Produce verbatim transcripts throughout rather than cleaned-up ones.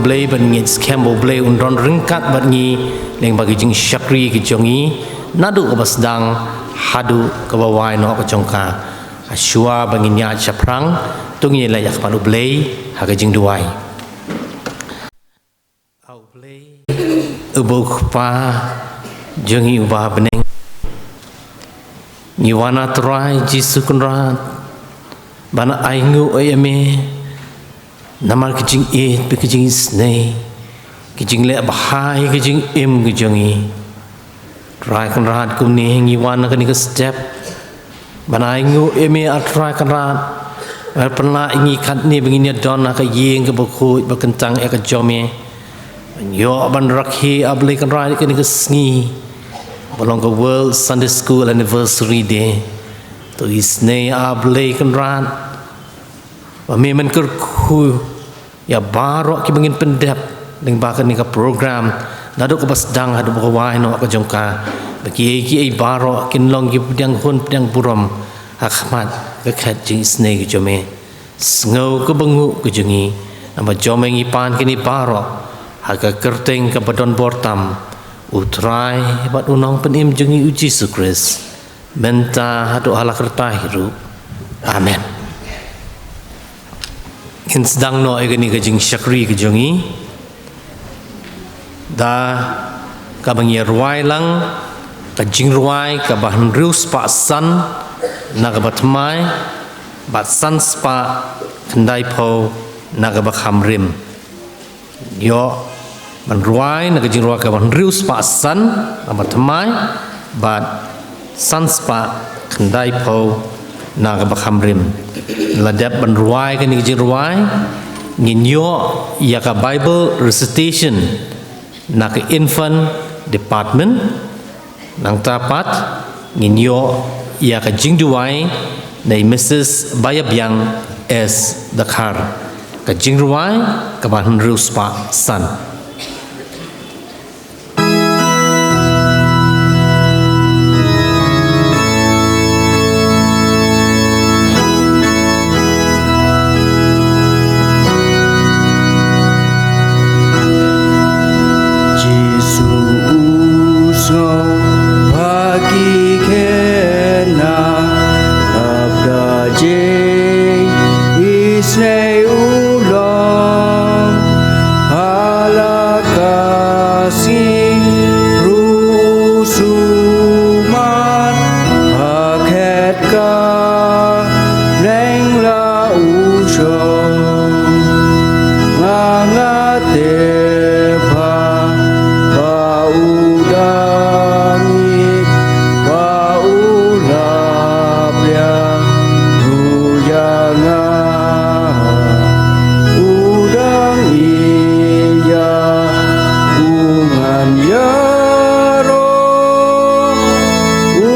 Blei, ban ngeit skhem ba U Blei un don ryngkat bad ngi lyngba ki jingshakri ki jong ngi, naduh kaba sdang haduh kaba wai noh ka jong ka. Hashwa ba ngin ïaid shaphrang, to ngin ïaleit ha khmat U Blei ha ka jingduwai. A U Blei uba U Kpa jong ngi uba ha bneng, ngi wan, A Trai Jisu Kynrad, ban ainguh ïa me namar ki jingïeit bad ki jingisnei, ki jingleh bha ïa ki jingim ki jong ngi. Trai Kynrad, kumne ngi wan ha kane ka step ban ainguh ïa me, A Trai Kynrad, ban pynlah ïa ngi katne ba ngin ïadon ha ka ïing kaba khuid ba kyntang ïa ka jong me. Ban ïoh ban rakhe, A Blei Kynrad, ïa kane ka sngi ba long ka World Sunday School Anniversary Day. To isnei, A Blei Kynrad, ba me men kyrkhu ïa baroh kiba ngin pyndep lyngba kane ka program, naduh kaba sdang haduh ba ka wai noh ka jong ka, ba kiei kiei baroh kin long ki pdiang hun pdiang burom ha khmat ka khet jingisnei ka jong me. Sngew kaba nguh ka jong ngi, namar jong me ngi pan kine baroh ha ka kyrteng kaba don bor tam, U Trai bad U Nongpynim jong ngi U Jisu Khrist, mynta haduh hala karta hi ruh. Amen. Ngin sdang noh ïa kane ka jingshakri ka jong ngi da kaba ngi rwai lang ka jingrwai kaba hynriew spah san na kaba thymmai, bad san spah khyndai phew na kaba kham rim. Ïoh ban rwai na ka jingrwai kaba hynriew spah san na kaba thymmai, bad san spah khyndai phew na kaba kham rim. La dep ban rwai kane ka jingrwai, ngin ïoh ïa ka Bible recitation na ka infant department. Nangta pat ngin ïoh ïa ka jingduwai na i Mrs Bayabiang S Dkhar. Ka jingrwai kaba hynriew spah san. Jisu u sngew ba ki khynnah ap da jingisnei u long. Ha la ka sngi ruh u sumar ha khet ka bneng la u shong. Nga nga tip ba u dang ïeit, ba u la pdiang ruh ïa nga. U dang ïeit ïa u ngan ïaroh, u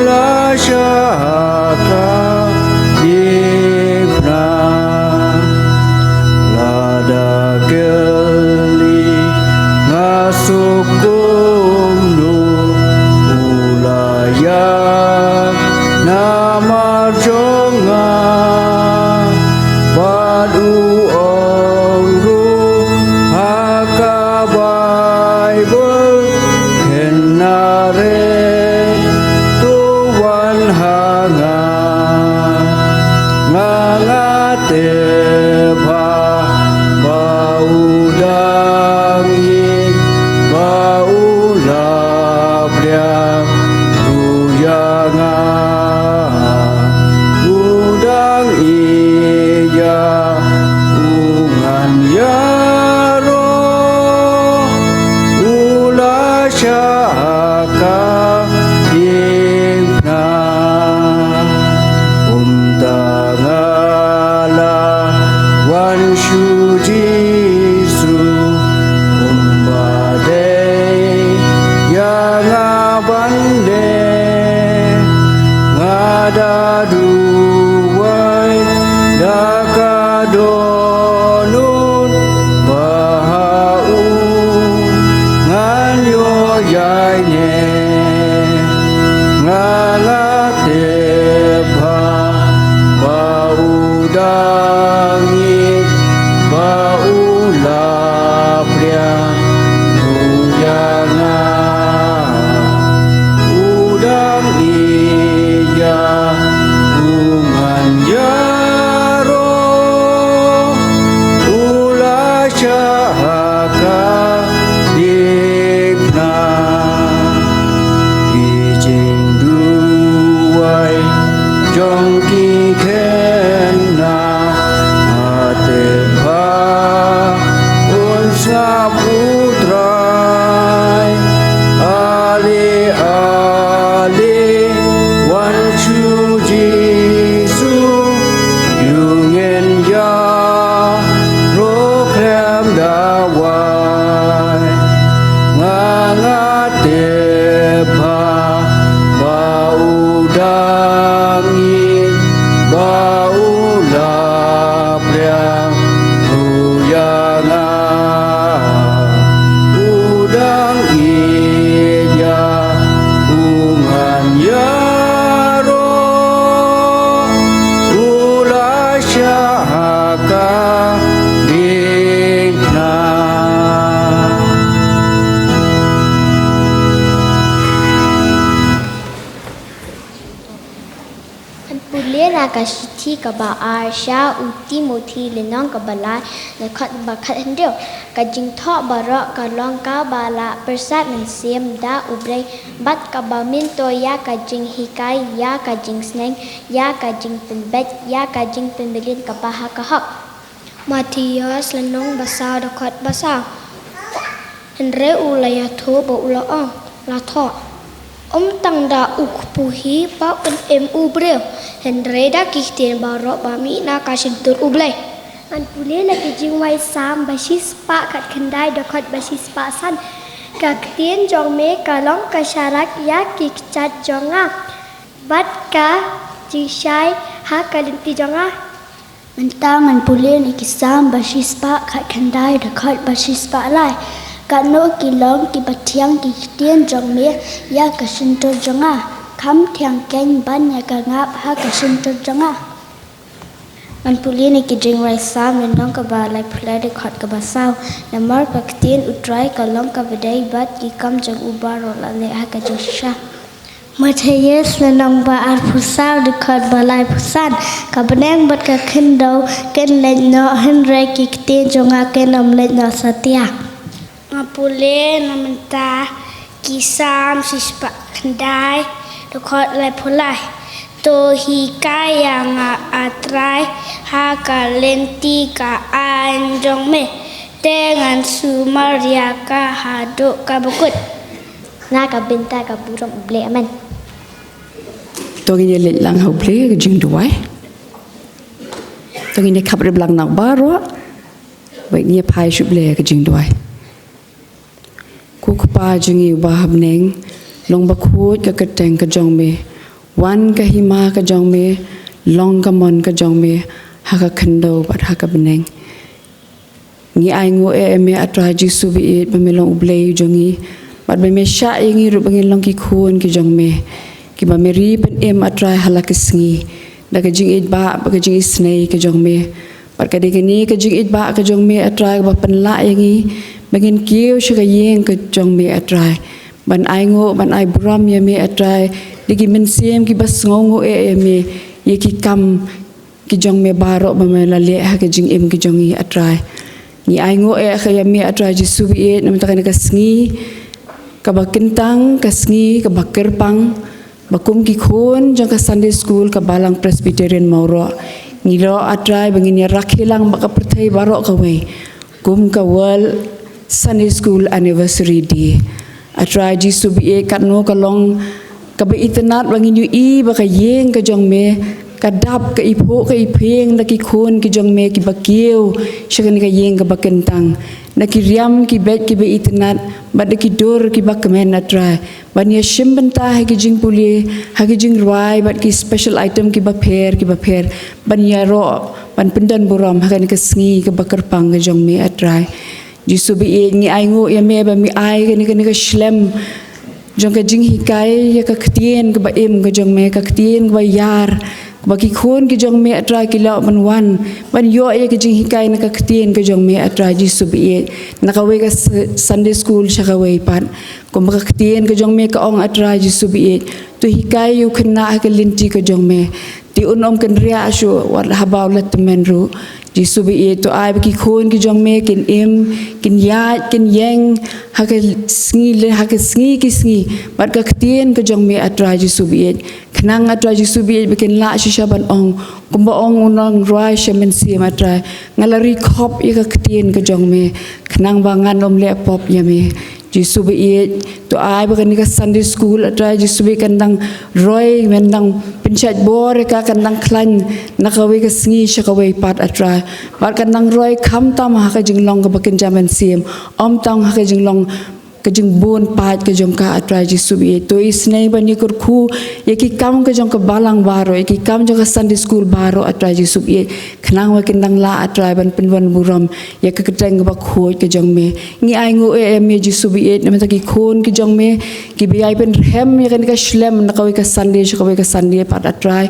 la shah ha ka diengphna. Lada kylli nga suk kumno, u la ïaid namar jong nga. Bad u ong ruh ha ka Baibl, khynnah re to wan ha nga. Nga nga tip ba, ba u dang ïeit, ba u la pdiang ruh ïa nga. U dang ïeit ïa u ngan ïaroh, u la shah ha ka diengphna. Kumta nga la wan sha u Jisu, kumba dei ïa nga ban leh, nga da duwai da ka dohnud, ba ha u ngan ïoh ïaineh. Nga nga tip ba, ba u dang ïeit, ba u la Ki khynnah, nga tip ba un sngap U Trai. Ale, ale, wan shu Jisu, ïa ngin ïaroh khlem da wai. Nga, nga tip ba, ba u dang ïeit, ba u la pdiang ruh ïa nga. U dang ïeit ïa u ngan ïaroh, u la shah ha ka diengphna. Ngan pule na ka shithi kaba ar sha u Timothi lynnong kaba lai, dkhot ba khathynriew. Ka jingthoh baroh ka long kaba la pyrsad mynsiem da U Blei, bad kaba myntoi ïa ka jinghikai, ïa ka jingsneng, ïa ka jingpynbeit, ïa ka jingpynmlien kaba ha ka hok. Mathaios lynnong ba saw, dkhot ba saw. Hynrei u la ïathuh bad u la ong, la thoh. Ym tang da u kpu hi ba un im u briew, hynrei da ki ktien baroh ba mih na ka shyntur U Blei. Ngan pule na ki Jingwai Salm ba shispah khatkhyndai, dkhot ba shispah san. Ka ktien jong me ka long ka sharak ïa ki kjat jong nga, bad ka jingshai ha ka lynti jong nga. Mynta ngan pule na ki Salm ba shispah khatkhyndai, dkhot ba shispah lai. Katno ki long kiba thiang ki ktien jong me ïa ka shyntur jong nga. Kham thiang keiñ ban ïa ka ngap ha ka shyntur jong nga. Ngan pule na ki Jingwai Salm lynnong kaba laiphew lai, dkhot kaba saw. Namar ka ktien U Trai ka long kaba dei, bad ki kam jong u baroh la leh ha ka jingshisha. Mathaios lynnong ba arphew saw, dkhot ba laiphew san. Ka bneng bad ka khyndew kin leit noh, hynrei ki ktien jong nga kin ym leit noh satia. Nga pule na mynta ki Salm shispah khyndai, dkhot laiphew lai. To hikai ïa nga, A Trai, ha ka lynti ka aiñ jong me, te ngan sumar ïa ka haduh ka bakut. Na ka bynta ka burom U Blei. Amen. To ngin ïa leit lang ha U Blei ha ka jingduwai. To ngin ïa khapngiah lang na baroh. Bad ngin ïa phai sha U Blei ha ka jingduwai. Ko Kpa jong ngi uba ha bneng, long bakhuid ka kyrteng ka jong me. Wan ka hima ka jong me, long ka mon ka jong me, ha ka khyndew bad ha ka bneng. Ngi ainguh ïa me, A Trai Jisu baieit, ba me long U Blei jong ngi, bad ba me shah ïa ngi ruh ba ngin long ki khun ki jong me, kiba me ri pynim, A Trai, ha la ki sngi, da ka jingïeit ba, bad ka jingisynei ka jong me. Bad ka dei kane ka jingïeit ba ka jong me, A Trai, kaba pynlah ïa ngi ba ngin kiew sha ka ïing ka jong me, A Trai, ban ainguh, ban ai burom ïa me, A Trai, da ki mynsiem kiba sngewnguh ïa me, ïa ki kam ki jong me baroh ba me la leh ha ka jingim ka jong ngi, A Trai. Ngi ainguh ïa ka ïa me, A Trai Jisu baieit, namar kane ka sngi kaba kyntang, ka sngi kaba kyrpang, ba kum ki khun jong ka Sunday School ka Balang Presbyterian Mawroh, ngi ïaroh, A Trai, ba ngin ïa rakhe lang bad ka pyrthei baroh kawei kum ka World Sunday School Anniversary Day. A Trai Jisu baieit, katno ka long kaba itynnad ba ngin ïohi ba ka ïing ka jong me ka dap, ka iphuh ka iphieng da ki khun ki jong me kiba kiew sha kane ka ïing kaba kyntang, da ki riam ki beit kiba itynnad, bad da ki dur kiba kmen, A Trai, ban ïa shim bynta ha ki jingpule, ha ki jingrwai, bad ki special item kiba pher kiba pher, ban ïaroh, ban pyndon burom ha kane ka sngi kaba kyrpang ka jong me, A Trai. Jisu baieit, ngi ainguh ïa me ba me ai kane, kane ka shlem jong ka jinghikai ïa ka ktien kaba im ka jong me, ka ktien kaba ïar, kaba ki khun ki jong me, A Trai, ki lah ban wan ban ïoh ïa ka jinghikai na ka ktien ka jong me, A Trai Jisu baieit, na kawei ka s-, Sunday School sha kawei pat. Kumba ka ktien ka jong me ka ong, A Trai Jisu baieit, to hikai ïa u khynnah ha ka lynti ka jong me. Te un ym kynriah shuh wat haba u la tymmen ruh. Jisu ba ïeit, to ai ba ki khun ki jong me kin im, kin ïaid, kin ïeng ha ka sngi le, ha ka sngi ki sngi bad ka ktien ka jong me, A Trai Jisu ba ïeit. Khnang, A Trai Jisu ba ïeit, ba kin lah shisha ban ong kumba ong u nongrwai sha mynsiem, A Trai, nga la ri khop ïa ka ktien ka jong me, khnang ba ngan ym leh pop ïa me. Jisu ba ïeit, to ai ba kane ka Sunday school, A Trai Jisu ba ïeit, kan dang roi, men dang pynshait bor ïa ka, kan dang khlaiñ na kawei ka sngi sha kawei pat, A Trai. Bad kan dang roi khamtam ha ka jinglong kaba kynja mynsiem, ym tang ha ka jinglong ka jingbun paid ka jong ka, A Trai Jisu ba ïeit. To isynei ban ïakyrkhu ïa ki kam ka jong ka balang baroh, ïa ki kam jong ka Sunday school baroh, A Trai Jisu ba ïeit, khnang ba kin dang lah, A Trai, ban pynwan burom ïa ka kyrteng kaba khuid ka jong me. Ngi ainguh ïa me, Jisu ba ïeit, namar ki khun ki jong me kiba ïai pynrhem ïa kane ka shlem na kawei ka Sunday sha kawei ka Sunday pat, A Trai.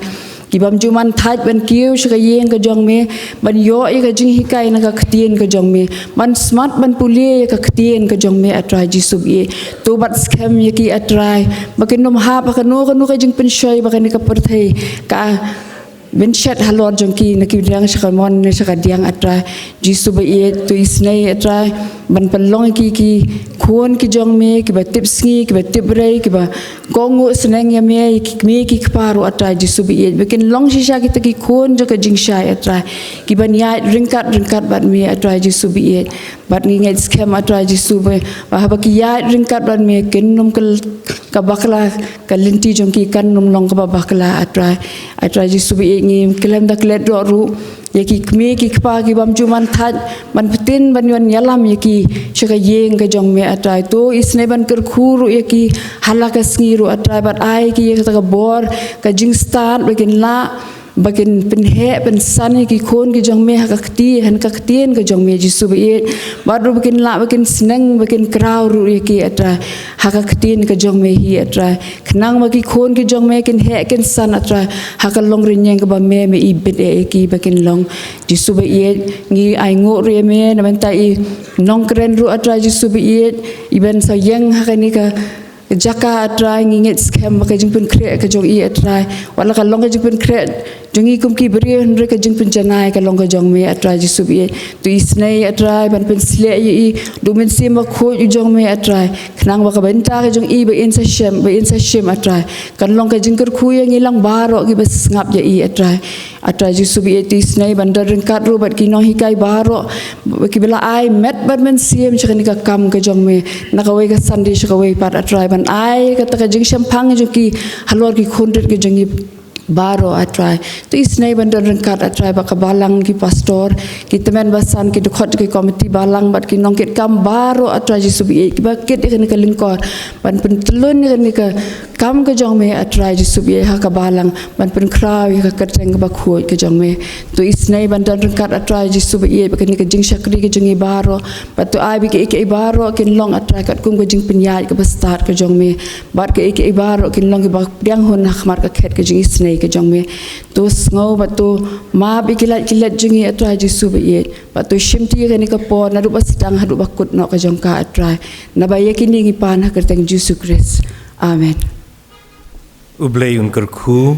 Ki bym ju man thait ban kiew sha ka ïing ka jong me, ban ïoh ïa ka jinghikai na ka ktien ka jong me, ban smat ban pule ïa ka ktien ka jong me, A Trai Jisu ba ïeit. To bat skhem ïa ki, A Trai, ba kin ym hap ha kano kano ka jingpynshoi ba kane ka pyrthei ka bynshet halor jong ki, na ki diang sha ka mon ne sha ka diang, A Trai Jisu ba ïeit. To isynei, A Trai, ban pynlong ïa ki ki khun ki jong me kiba tip sngi, kiba tip brei, kiba kohnguh sneng ïa me, ïa ki kmie ki kpa ruh, A Trai Jisu ba ïeit, ba kin long shisha kita ki khun jong ka jingshai, A Trai, kiban ïaid ryngkat ryngkat bad me, A Trai Jisu ba ïeit. Bad ngi ngeit skhem, A Trai Jisu ba, ba haba ki ïaid ryngkat bad me, kin ym kl-, ka bakla, ka lynti jong ki kan ym long kaba bakla, A Trai. A Trai Jisu ba ïeit, ngi khlem da klet doh ruh ïa ki kmie ki kpa ki bym ju man thait ban pyntin ban wan ïalam ïa ki sha ka ïing ka jong me, A Trai. To isynei ban kyrkhu ruh ïa ki ha la ka sngi ruh, A Trai, bad ai ki ïa kata ka bor, ka jingstad, ba kin lah, ba kin pynheh pynsan ïa ki khun ki jong me ha ka kti, ha ka ktien ka jong me, Jisu ba ïeit. Bad ruh ba kin lah, ba kin sneng, ba kin kraw ruh ïa ki, A Trai, ha ka ktien ka jong me hi, A Trai. Khnang ba ki khun ki jong me kin heh kin san, A Trai, ha ka longrynïeng kaba me, me ibit ïa ki ba kin long. Jisu ba ïeit, ngi ainguh ruh ïa me na bynta i nongkren ruh, A Trai Jisu ba ïeit, iban sa ïeng ha kane ka jaka, A Trai. Ngi ngeit skhem ba ka jingpynkhreh ka jong i, A Trai, wat la ka long ka jingpynkhreh jong i kum ki briew, hynrei ka jingpynjanai ka long ka jong me, A Trai Jisu ba ïeit. To isynei, A Trai, ban pynsleh ïa i da u Mynsiem Bakhuid u jong me, A Trai, khnang ba ka bynta ka jong i ba in sa shem, ba in sa shim, A Trai, kan long ka jingkyrkhu ïa ngi lang baroh kiba sngap ïa i, A Trai. A Trai Jisu ba ïeit, to isynei ban don ryngkat ruh bad ki nonghikai baroh, ba kiba la ai met bad mynsiem sha kane ka kam ka jong me, na kawei ka Sunday sha kawei pat, A Trai, ban ai kata ka jingshemphang jong ki halor ki khun rit ka jong i baroh, A Trai. To isynei ban don ryngkat, A Trai, bad ka balang, ki pastor, ki tymmen basan, ki dkhot ki komiti balang bad ki nongkitkam baroh, A Trai Jisu ba ïeit, kiba kit ïa kane ka lyngkor ban pyntlun ïa kane ka kam ka jong me, A Trai Jisu ba ïeit, ha ka balang, ban pynkhraw ïa ka kyrteng kaba khuid ka jong me. To isynei ban don ryngkat, A Trai Jisu ba ïeit, bad kane ka jingshakri ka jong i baroh, bad to ai ba kiei kiei baroh kin long, A Trai, katkum ka jingpynïaid kaba stad ka jong me, bad kiei kiei baroh kin long kiba pdiang hun ha khmat ka khet ka jingisynei ka jong me. To sngew bad to map ïa ki lait ki let jong i, A Trai Jisu ba ïeit, bad to shimti ïa kane ka por naduh ba sdang haduh ba kut noh ka jong ka, A Trai. Naba ïa kine ngi pan ha ka kyrteng Jisu Khrist. Amen. U Blei un kyrkhu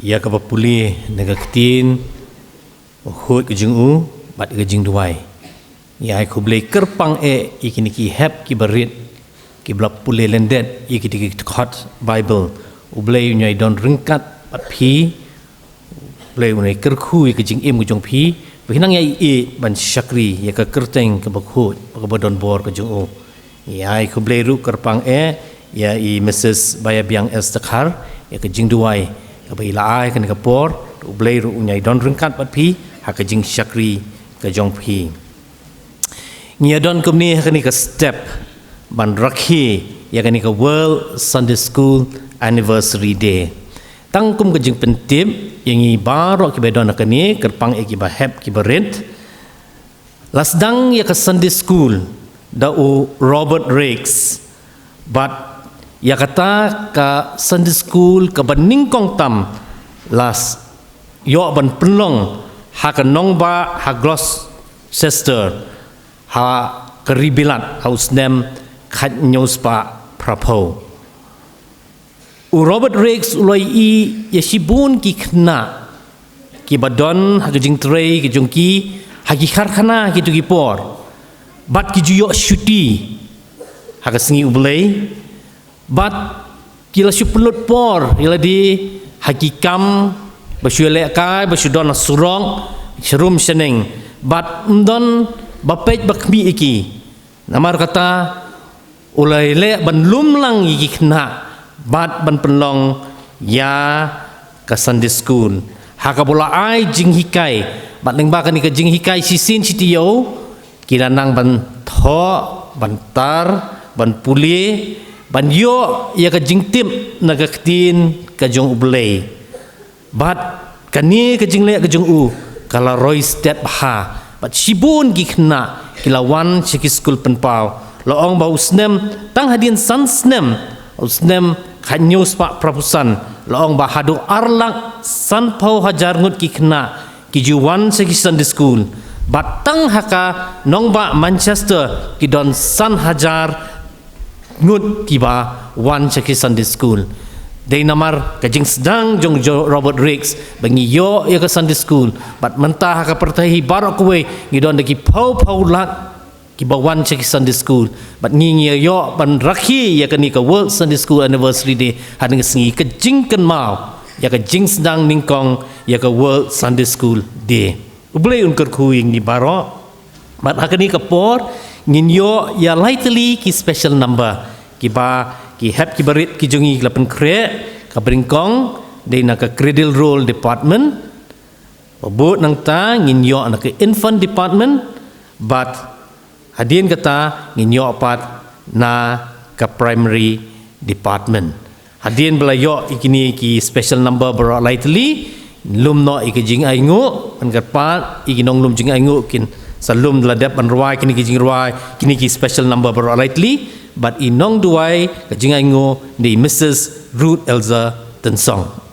ïa kaba pule na ka ktien khuid ka jong u bad ka jingduwai. Ngi ai khublei kyrpang eh ïa kine ki hep kiba rit, kiba la pule lyndet ïa kine ki dkhot Baibl. U Blei un ïai don ryngkat bad phi. Blei un ïai kyrkhu ïa ka jingim ka jong phi, ba phin nang ïai ïeit ban shakri ïa ka kyrteng kaba khuid bad kaba don bor ka jong u. Ngi ai khublei ruh kyrpang eh ïa i Mrs Bayabiang Esther Khar, ïa ka jingduwai kaba i la ai ha kane ka por. U Blei ruh un ïai don ryngkat bad phi ha ka jingshakri ka jong phi. Ngi ïa don kumne ha kane ka step ban rakhe ïa kane ka World Sunday School Anniversary Day. Tang kum ka jingpyntip ïa ngi baroh kiba don ha kane, kyrpang ïa kiba hep kiba rit, la sdang ïa ka Sunday School da u Robert Raikes. Bad ïa kata ka Sunday School kaba nyngkong tam la ïoh ban pynlong ha ka nongbah ha Gloucester, ha ka Ri Bilat, ha u snem khathynñiew spah phraphew. U Robert Raikes u la ïohi ïa shibun ki khynnah kiba don ha ka jingtrei ka jong ki ha ki karkhana ha kito ki por, bad ki ju ïoh shuti ha ka sngi U Blei, bad ki la shu pynlut por ïa lade ha ki kam ba shu lehkai, ba shu don ha surok, sharum shaneng, bad ym don ba peit ba khmih ïa ki. Namar kata, u la leh ban lum lang ïa ki khynnah bad ban pynlong ïa ka Sunday school ha kaba u la ai jinghikai. Bad lyngba kane ka jinghikai shisien shi taïew, ki la nang ban thoh, ban tar, ban pule, ban ïoh ïa ka jingtip na ka ktien ka jong U Blei. Bad kane ka jingleh ka jong u ka la roi stet bha. Bad shibun ki khynnah ki la wan sha ki skul pynpaw. La ong ba u snem, tang hadien san snem, u snem khatñiew spah phra phew san, la ong ba haduh ar lak sanphew hajar ngut ki khynnah ki ju wan sha ki Sunday school. Bad tang ha ka nongbah Manchester ki don san hajar ngut kiba wan sha ki Sunday school. Dei namar ka jingsdang jong Jo-, Robert Raikes ba ngi ïoh ïa ka Sunday school. Bad mynta ha ka pyrthei baroh kawei ngi don da ki phew phew lak kiba wan sha ki Sunday school. Bad ngi ngi ïoh ban rakhe ïa kane ka World Sunday School Anniversary Day ha kane ka sngi, ka jingkynmaw ïa ka jingsdang nyngkong ïa ka World Sunday School Day. U Blei un kyrkhu ïa ngi baroh. Bad ha kane ka por ngin ïoh ïa lai tylli ki special number kiba ki hep kiba rit ki jong ngi ki la pynkhreh. Kaba nyngkong dei na ka Cradle Roll Department. Ba bud nangta ngin ïoh na ka Infant Department. Bad hadien kata ngin ïoh pat na ka Primary Department. Hadien ba la ïoh ïa kine ki special number baroh lai tylli, lum noh ïa ki jingainguh, ban kyrpad ïa ki nonglum jingainguh kin sa lum da la dep ban rwai kine ki jingrwai, kine ki special number baroh lai tylli. Bad i nongduwai ka jingainguh dei Missus Ruth Elza Tynsong.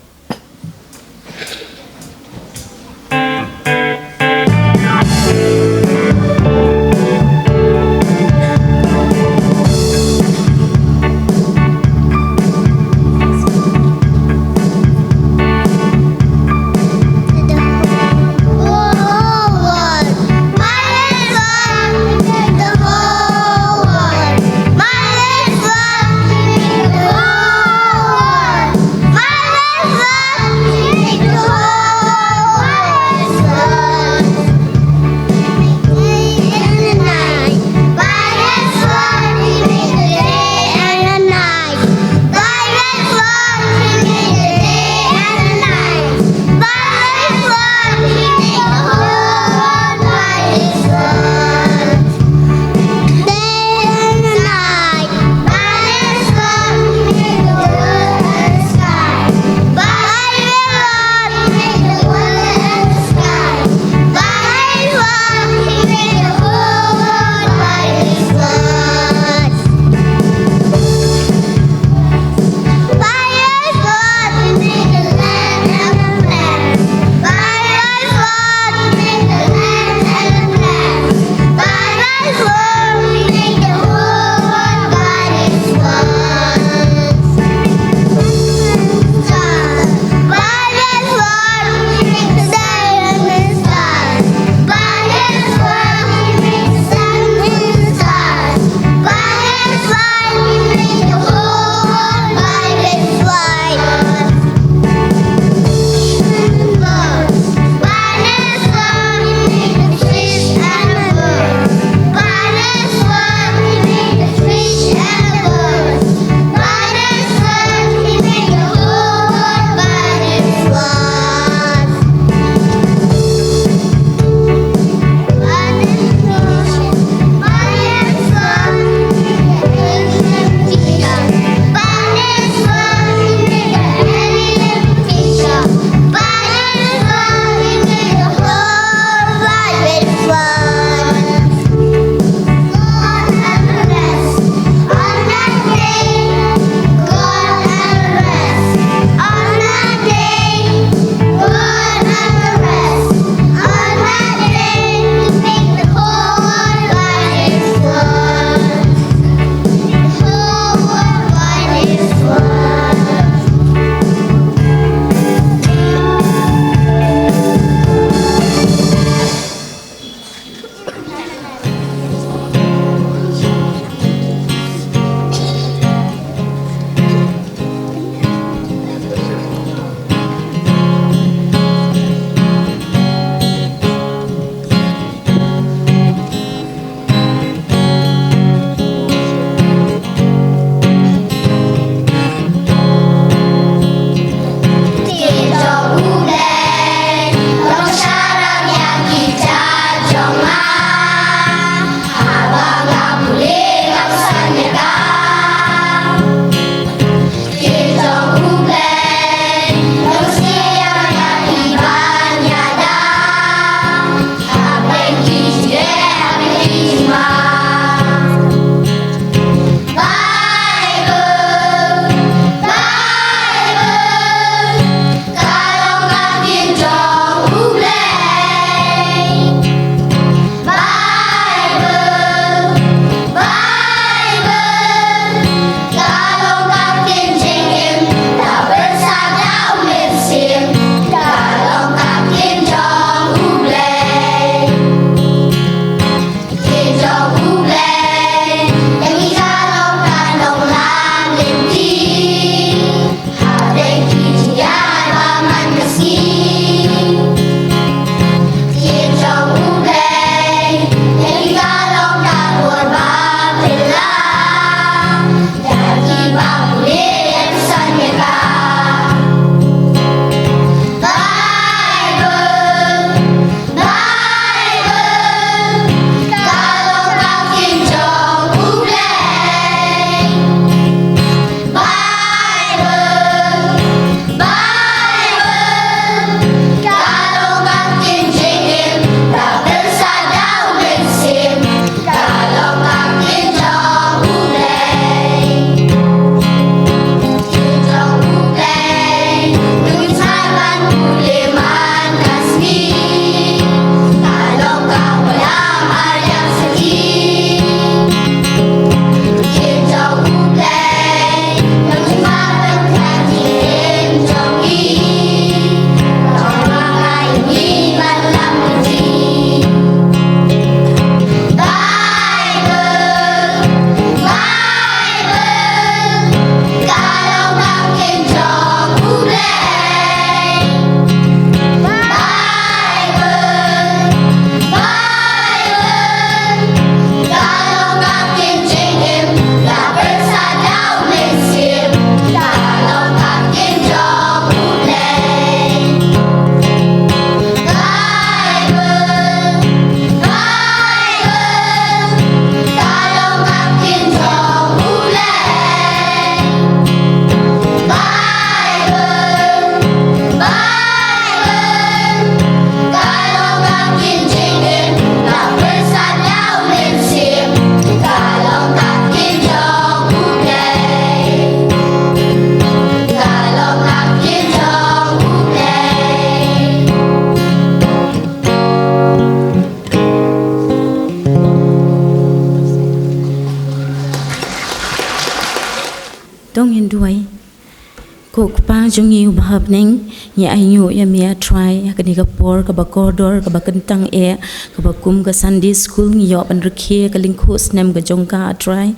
Hapdeng, ngi ainguh ïa me A Trai, ha kane ka por kaba kordor, kaba kyntang eh, kaba kum ka Sunday School ngi ïoh ban rakhe ka lyngkhuh snem ka jong ka A Trai.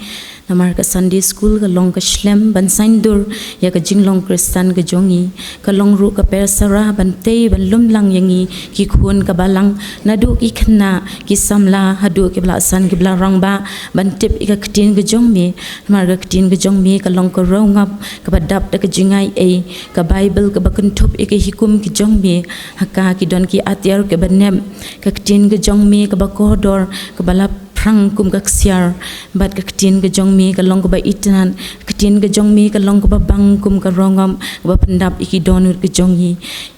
Namar ka Sunday School ka long ka shlem ban saiñdur ïa ka jinglong Khristan ka jong ngi. Ka long ruh ka persara ban tei ban lumlang ïa ngi ki khun ka balang, naduh ki khynnah, ki samla haduh kiba la san, kiba la rangbah, ban tip ïa ka ktien ka jong me. Namar ka ktien ka jong me ka long ka rongap kaba dap da ka jingaiei. Ka Baibl kaba kynthup ïa ka hukum ka jong me. Ha ka ki don ki atiar kiba nep. Ka ktien ka jong me kaba kordor, kaba la phrang kum ka ksiar. Bad ka ktien ka jong me ka long kaba itynnad. Ka ktien ka jong me ka long kaba bang kum ka rongap, kaba pyndap ïa ki dohnud ka jong ngi.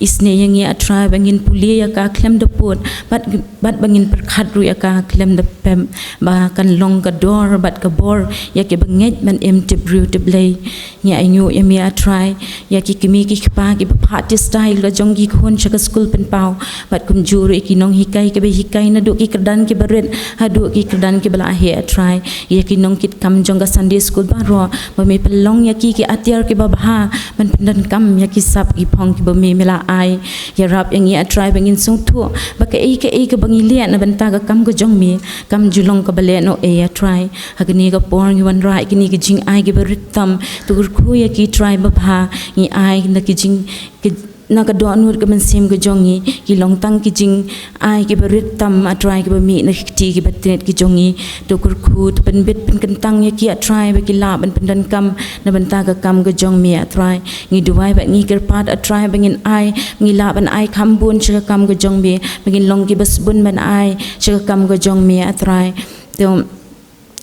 Isynei ïa ngi A Trai ba ngin pule ïa ka khlem da pud, bad, bad ba ngin pyrkhat ruh ïa ka khlem da pep, ba kan long ka dor bad ka bor ïa kiba ngeit ban im tip briew tip Blei. Ngi ainguh ïa me A Trai, ïa ki kmie ki kpa kiba phah tista ïa la jong ki khun sha ka skul pynpaw, bad kumjuh ruh ïa ki nonghikai kiba hikai naduh ki kyrdan kiba rit haduh ki kyrdan kiba la heh A Trai. Ïa ki nongkitkam jong ka Sunday School baroh, ba me pynlong ïa ki ki atiar kiba bha ban pyndonkam ïa ki sap ki phong kiba me, me la ai. Ïarap ïa ngi A Trai ba ngin sngewthuh ba kaei kaei kaba ngi leh na bynta ka kam ka jong me kam ju long kaba lehnohei A Trai. Ha kane ka por ngi wanrah ïa kine ki jingai kiba rit tam, to kyrkhu ïa ki Trai babha. Ngi ai na ki jing, ki, na ka dohnud ka mynsiem ka jong ngi, ki long tang ki jingai kiba rit tam A Trai, kiba mih na ki kti kiba tnat ki jong ngi. To kyrkhu, to pynbit pynkyntang ïa ki A Trai ba ki lah ban pyndonkam na bynta ka kam ka jong me A Trai. Ngi duwai bad ngi kyrpad A Trai ba ngin ai, ngi lah ban ai kham bun sha ka kam ka jong me, ba ngin long kiba sbun ban ai sha ka kam ka jong me A Trai. To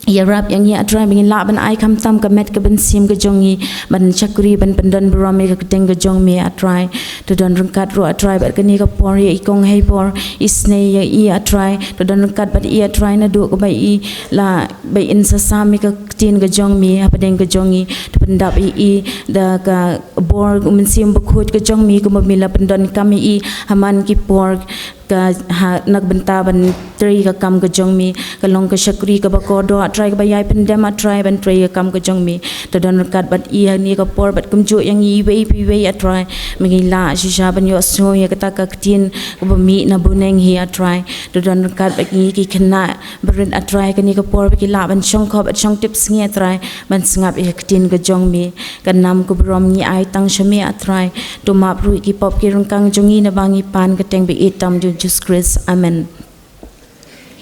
ïarap ïa ngi A Trai ba ngin lah ban ai khamtam ka met ka mynsiem ka jong ngi ban shakri, ban pyndon burom ïa ka kyrteng ka jong me A Trai. To don ryngkat ruh A Trai bad kane ka por ïa i Kong Heibor, isynei ïa i A Trai. To don ryngkat bad i A Trai naduh kaba i la, ba in sa sam ïa ka ktien ka jong me hapdeng ka jong ngi. To pyndap ïa i da ka bor u Mynsiem Bakhuid ka jong me, kumba me la pyndonkam ïa i ha man ki por, ka ha, na ka bynta ban trei ka kam ka jong me. Ka long ka shakri kaba kordor A Trai, kaba ïai pyndem A Trai ban trei ka kam ka jong me. To don ryngkat bad i ha kane ka por bad kumjuh ïa ngi iwei pa iwei A Trai, ba ngin lah shisha ban ïohsngew ïa kata ka ktien kaba mih na bneng hi A Trai. To don ryngkat bad ngi ki khynnah barit A Trai, kane ka por ba ki lah ban shongkop bad shongtip sngi A Trai, ban sngap ïa ka ktien ka jong me. Ka nam ka burom ngi ai tang sha me A Trai. To map ruh ïa ki pop ki ryngkang jong ngi, naba ngi pan ha ka kyrteng ba ïeit tam jong u Jisu Khrist. Amen.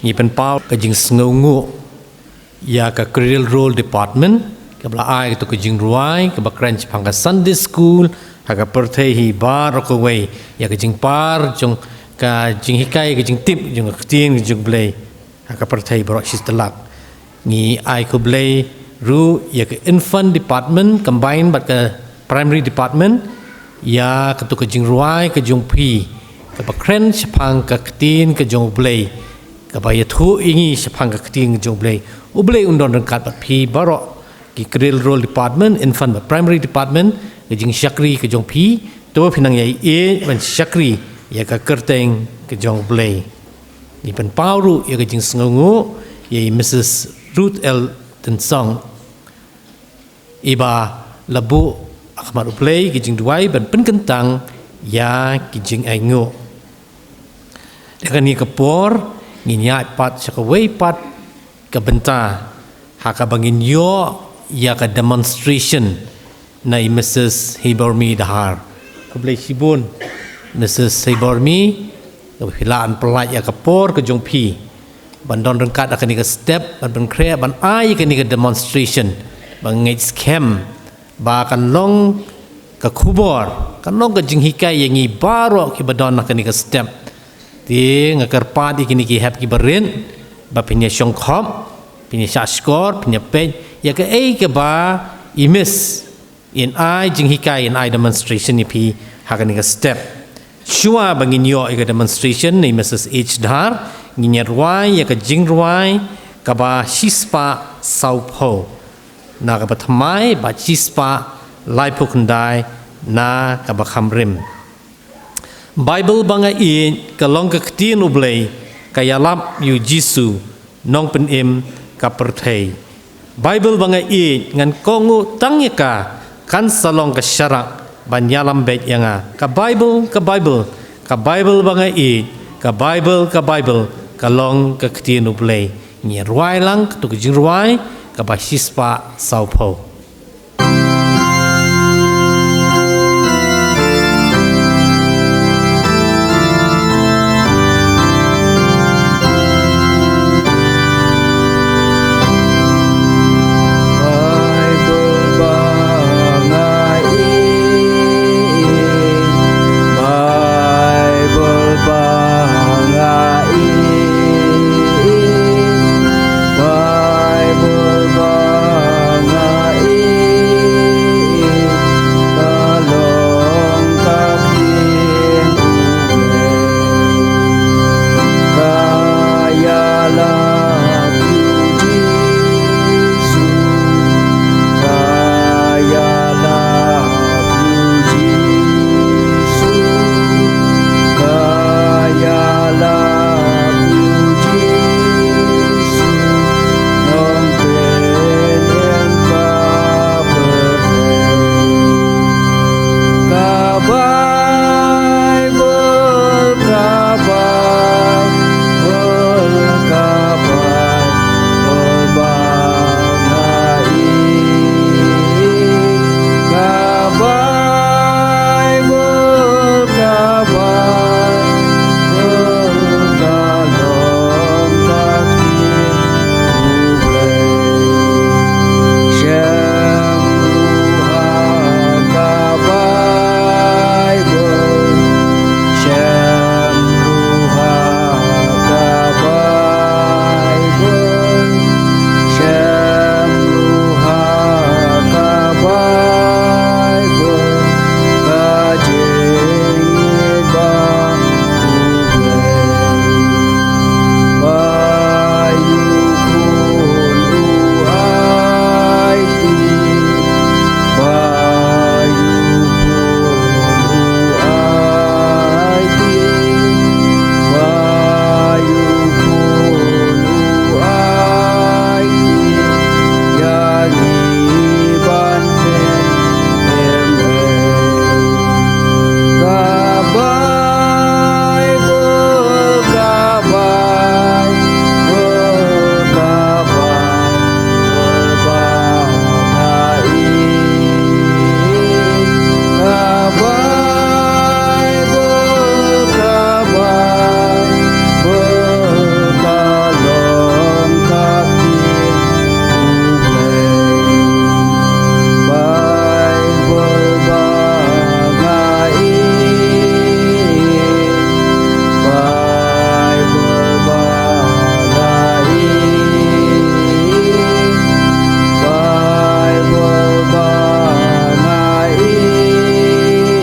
Ngi pynpaw ka jingsngewnguh ïa ka Cradle Roll Department, kaba la ai kato ka jingrwai kaba kren shaphang ka Sunday School ha ka pyrthei hi baroh kawei, ïa ka jingpar jong ka jinghikai, ka jingtip jong ka ktien ka jong U Blei ha ka pyrthei baroh shi tylak. Ngi ai khublei ruh ïa ka Infant Department combine bad ka Primary Department ïa kato ka jingrwai ka jong phi, kaba kren shaphang ka ktien ka jong U Blei, kaba ïathuh ïa ngi shaphang ka ktien ka jong U Blei. U Blei un don ryngkat bad phi baroh, ki Cradle Roll Department, Infant bad Primary Department, ka jingshakri ka jong phi, to phin nang ïai ïeit ban shakri ïa ka kyrteng ka jong U Blei. Ngi pynpaw ruh ïa ka jingsngewnguh ïa i Mrs Ruth L Tynsong, iba la buh ha khmat U Blei ka jingduwai ban pynkyntang ïa ki jingainguh. Ha kane ka por ngin ïaid pat sha kawei pat ka bynta ha kaba ngin ïoh ïa ka demonstration na i Mrs Hibormi Dahar. Khublei shibun Mrs Hibormi, kaba phi la pynpyllait ïa ka por ka jong phi ban don ryngkat ha kane ka step, ban pynkhreh, ban ai ïa kane ka demonstration, ba ngeit skhem ba kan long ka khubor, kan long ka jinghikai ïa ngi baroh kiba don ha kane ka step. Te nga kyrpad ïa kine ki hep kiba rit ba phin ïa shongkhop, phin ïa shahshkor, phin ïa peit ïa kaei kaba i Miss in ai jinghikai, in ai demonstration ïa phi ha kane ka step. Shuwa ba ngin ïoh ïa ka demonstration na i Mrs H Dhar, ngin ïa rwai ïa ka jingrwai kaba shispah sawphew na kaba thymmai bad shispah laiphew khyndai na kaba khamrim. Baibl ba nga ïeit ka long ka ktien U Blei, ka ïalap ïa u Jisu, Nongpynim ka pyrthei. Baibl ba nga ïeit ngan kohnguh tang ïa ka, kan sa long ka sharak ban ïalam beit ïa nga. Ka Baibl, ka Baibl, ka Baibl ba nga ïeit, ka Baibl, ka Baibl, ka long ka ktien U Blei. Ngi rwai lang katto ka jingrwai kaba shispah sawphew. Baibl ba nga ïeit, Baibl ba nga ïeit, Baibl ba nga ïeit, ka long ka ktien U Blei. Ka ïalap ïa u Jisu, ka ïalap ïa u Jisu, ka ïalap ïa u Jisu, nongpynim ka pyrthei. Ka Baibl, ka Baibl, ka Baibl ba nga ïeit, ka Baibl, ka Baibl, ka long ka ktien U Blei. Shem ruh ha ka Baibl, shem ruh ha ka Baibl, shem ruh ha ka Baibl, ka jingïeit ba U Blei. Ba ïa u khun u aiti, ba ïa u khun u aiti, ba ïa u khun u aiti, ïa ngi ban pyn Ka Baibl, ka Baibl, ka Baibl ba nga ïeit. Ka Baibl, ka Baibl, ka long ka ktien U Blei. Baibl ba nga ïeit, Baibl ba nga ïeit, Baibl ba nga ïeit,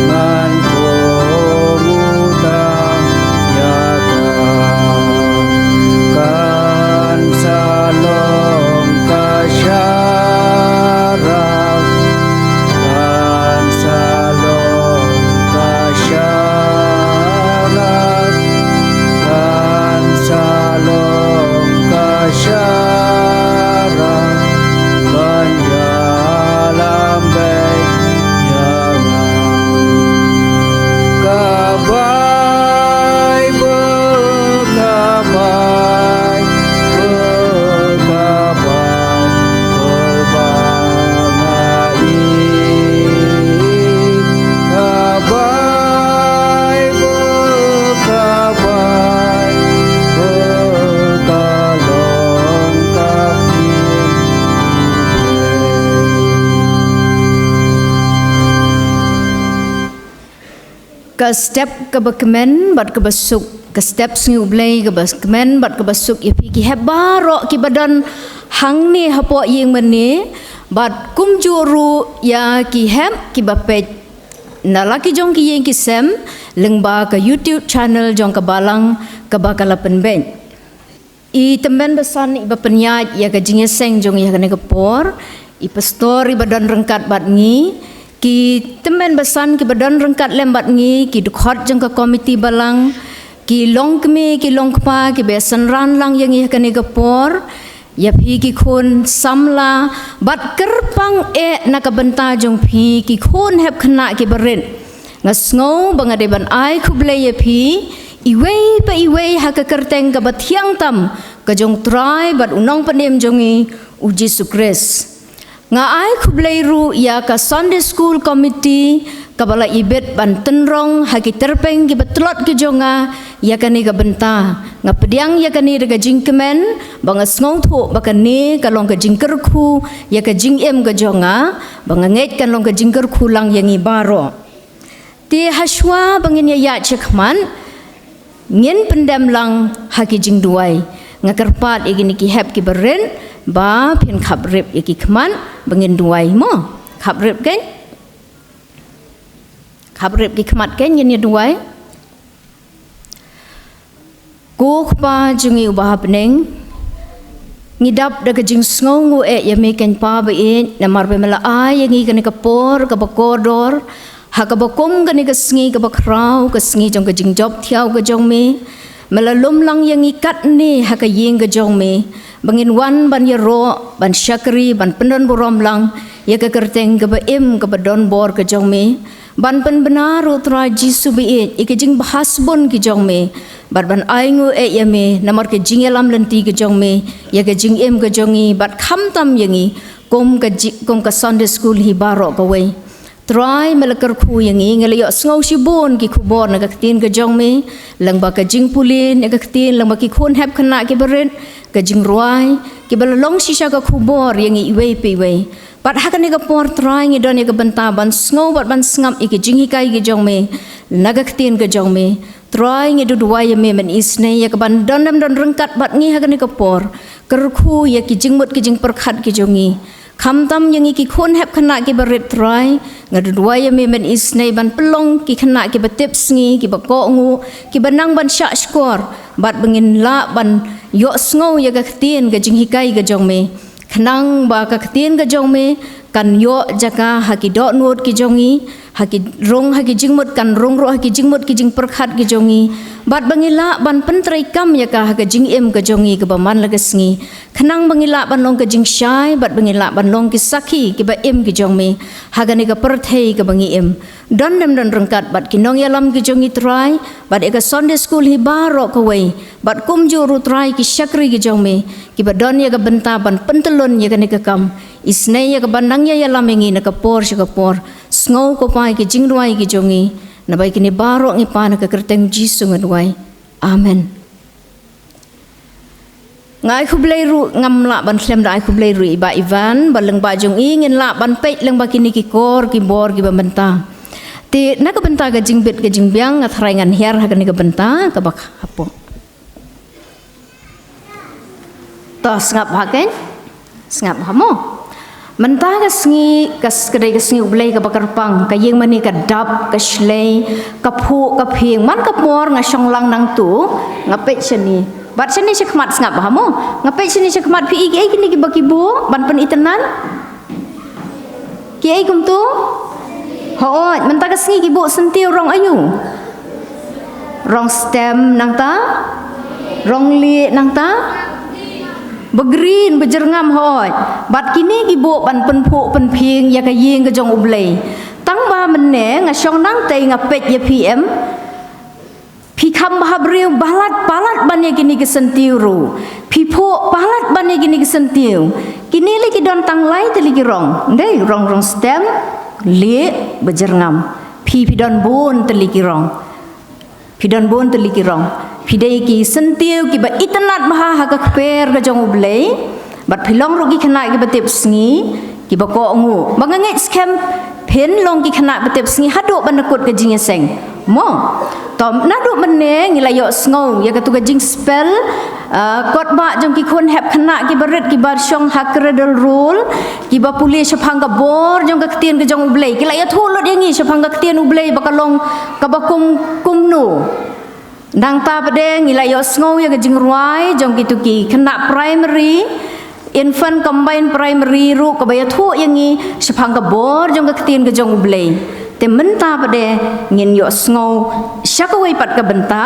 ngan kohnguh tang ïa ka. Kan sa long ka sharak, kan sa long ka sharak, kan sa long ka sharak, ban ïalam beit ïa nga. Ka Baibl, ka Baibl, ka Baibl ba nga ïeit. Ka Baibl, ka Baibl, ka long ka ktien U Blei. Ka step kaba kmen bad kaba suk, ka step sngi U Blei kaba kmen bad kaba suk ïa phi ki hep baroh kiba don hangne hapoh ïing mane, bad kumjuh ruh ïa ki hep kiba peit na la ki jong ki ïing ki sem lyngba ka YouTube channel jong ka Balang kaba ka la pynbeit. I tymmen basan iba pynïaid ïa ka jingïaseng jong ngi ha kane ka por, i pastor iba don ryngkat bad ngi, ki tymmen basan kiba don ryngkat lem bad ngi, ki dkhot jong ka komiti Balang, ki longkmie, ki longkpa kiba ïasynran lang ïa ngi ha kane ka por, ïa phi ki khun samla bad kyrpang eh na ka bynta jong phi ki khun hep khynnah ki barit. Nga sngew ba nga dei ban ai khublei ïa phi iwei pa iwei ha ka kyrteng kaba thiang tam ka jong Trai bad u Nongpynim jong ngi u Jisu Khrist. Nga ai khublei ruh ïa ka Sunday School Committee kaba la ibit ban tynrong ha ki tyrpeng kiba tlot ki jong nga ïa kane ka bynta. Nga pdiang ïa kane da ka jingkmen ba nga sngewthuh ba kane ka long ka jingkyrkhu ïa ka jingim ka jong nga, ba nga ngeit kan long ka jingkyrkhu lang ïa ngi baroh. Te hashwa ba ngin ïa ïaid shakhmat, ngin pyndem lang ha ki jingduwai. Nga kyrpad ïa kine ki hep ki barit ba phin khaprip ïa ki khmat ba ngin duwai mo. Khaprip kein? Khaprip ki khmat kein, ngin ïa duwai. Ko Kpa jong ngi uba ha bneng, ngi dap da ka jingsngewnguh eh ïa me keiñ Pa ba ïeit, namar ba me la ai ïa ngi kane ka por kaba kordor, ha kaba kum kane ka sngi kaba khraw, ka sngi jong ka jingjop thiaw ka jong me. Me la lum lang ïa ngi katne ha ka ïing ka jong me ba ngin wan ban ïaroh, ban shakri, ban pyndon burom lang ïa ka kyrteng kaba im kaba don bor ka jong me. Ban pynbna ruh Trai Jisu ba ïeit ïa ka jingbha sbun ki jong me bad ban ainguh eh ïa me namar ka jingïalam lynti ka jong me ïa ka jingim ka jong ngi bad khamtam ïa ngi kum ka ji-, kum ka Sunday School hi baroh kawei. Trai, me la kyrkhu ïa ngi, ngi la ïohsngew shibun ki khubor na ka ktien ka jong me, lyngba ka jingpule na ka ktien, lyngba ki khun hep khynnah ki barit, ka jingrwai, kiba la long shisha ka khubor ïa ngi iwei pa iwei. Bad ha kane ka por Trai ngi don ïa ka bynta ban sngew bad ban sngap ïa ka jinghikai ka jong me na ka ktien ka jong me. Trai ngi duwai ïa me men isynei ïa ka ban don dem don ryngkat bad ngi ha kane ka por. Kyrkhu ïa ki jingmut ki jingpyrkhat ki jong ngi. Khamtam ïa ngi ki khun hep khynnah kiba rit Trai, nga duwai ïa me men isynei ban pynlong ki khynnah kiba tipsngi, kiba kohnguh, kiba nang ban shah shkor, bad ba ngin lah ban ïohsngew ïa ka ktien ka jinghikai ka jong me. Khnang ba ka ktien ka jong me kan ïoh jaka ha ki dohnud ki jong ngi, ha ki rung ha ki jingmut, kan rung ruh ha ki jingmut ki jingpyrkhat ki jong ngi. Bad ba ngi lah ban pyntreikam ïa ka ha ka jingim ka jong ngi kaba man la ka sngi. Khnang ba ngi lah ban long ka jingshai, bad ba ngi lah ban long ki sakhi kiba im ki jong me ha kane ka pyrthei kaba ngi im. Don dem don ryngkat bad ki nongïalam ki jong ngi Trai, bad ïa ka Sunday School hi baroh kawei, bad kumjuh ruh Trai ki shakri ki jong me kiba don ïa ka bynta ban pyntyllun ïa kane ka kam. Isynei ïa ka ban nang ïa ïalam ïa ngi na ka por sha ka por. Sngew ko Pa ïa ki jingduwai ki jong ngi. Naba ïa kine baroh ngi pan ha ka kyrteng Jisu nga duwai. Amen. Nga ai khublei ruh, ngam lah ban khlem da ai khublei ruh ïa i Bah Ivan, ba lyngba jong i ngin lah ban peit lyngba kine ki kor ki bor kiba mynta. Te na ka bynta ka jingbit ka jingbiang nga tharai ngan hiar ha kane ka bynta kaba hapoh. To sngap ha kein. Sngap ha mo. Mynta ka sngi, ka s-, ka dei ka sngi U Blei kaba kyrpang, ka ïing mane ka dap, ka shlei, ka phuh, ka phieng. Man ka por nga shong lang nangtu, nga peit shane. Bad shane shakhmat, sngap ha mo. Nga peit shane shakhmat, phi i kiei kine kiba ki buh ban pynitynnad? Kiei kumtu? Hooid, mynta ka sngi ki buh syntiew rong aïu? Rong stem nangta? Rong lieh nangta? Ba green, ba jyrngam, hooid. Bad kine ki buh ban pynphuh pynphieng ïa ka ïing ka jong U Blei. Tang ba mynne nga shong nangtei nga peit ïa phi em. Phi kham bha briew, palat palat ban ïa kine ki syntiew ruh. Phi phuh palat ban ïa kine ki syntiew. Kine lei ki don tang lai tylli ki rong. Dei rong, rong stem, lieh, ba jyrngam. Phi, phi don bun tylli ki rong. Phi don bun tylli ki rong. Phi dei ki syntiew kiba itynnad bha ha ka kper ka jong U Blei. Bad phi long ruh ki khynnah kiba tipsngi, kiba kohnguh. Ba nga ngeit skhem phin long ki khynnah ba tipsngi haduh ban da kut ka jingïaseng. Mo. To naduh mynne ngi la ïohsngew ïa katu ka jingspell, ah, kot ba jong ki khun hep khynnah kiba rit kiba shong ha Cradle Roll, kiba pule shaphang ka bor jong ka ktien ka jong U Blei. Ki la ïathuh lut ïa ngi shaphang ka ktien U Blei ba ka long kaba kum, kumno. Nangta pat de ngi la ïohsngew ïa ka jingrwai jong kitu ki khynnah primary, infant combined primary ruh kaba ïathuh ïa ngi shaphang ka bor jong ka ktien ka jong U Blei. Te mynta pat de ngin ïohsngew sha kawei pat ka bynta,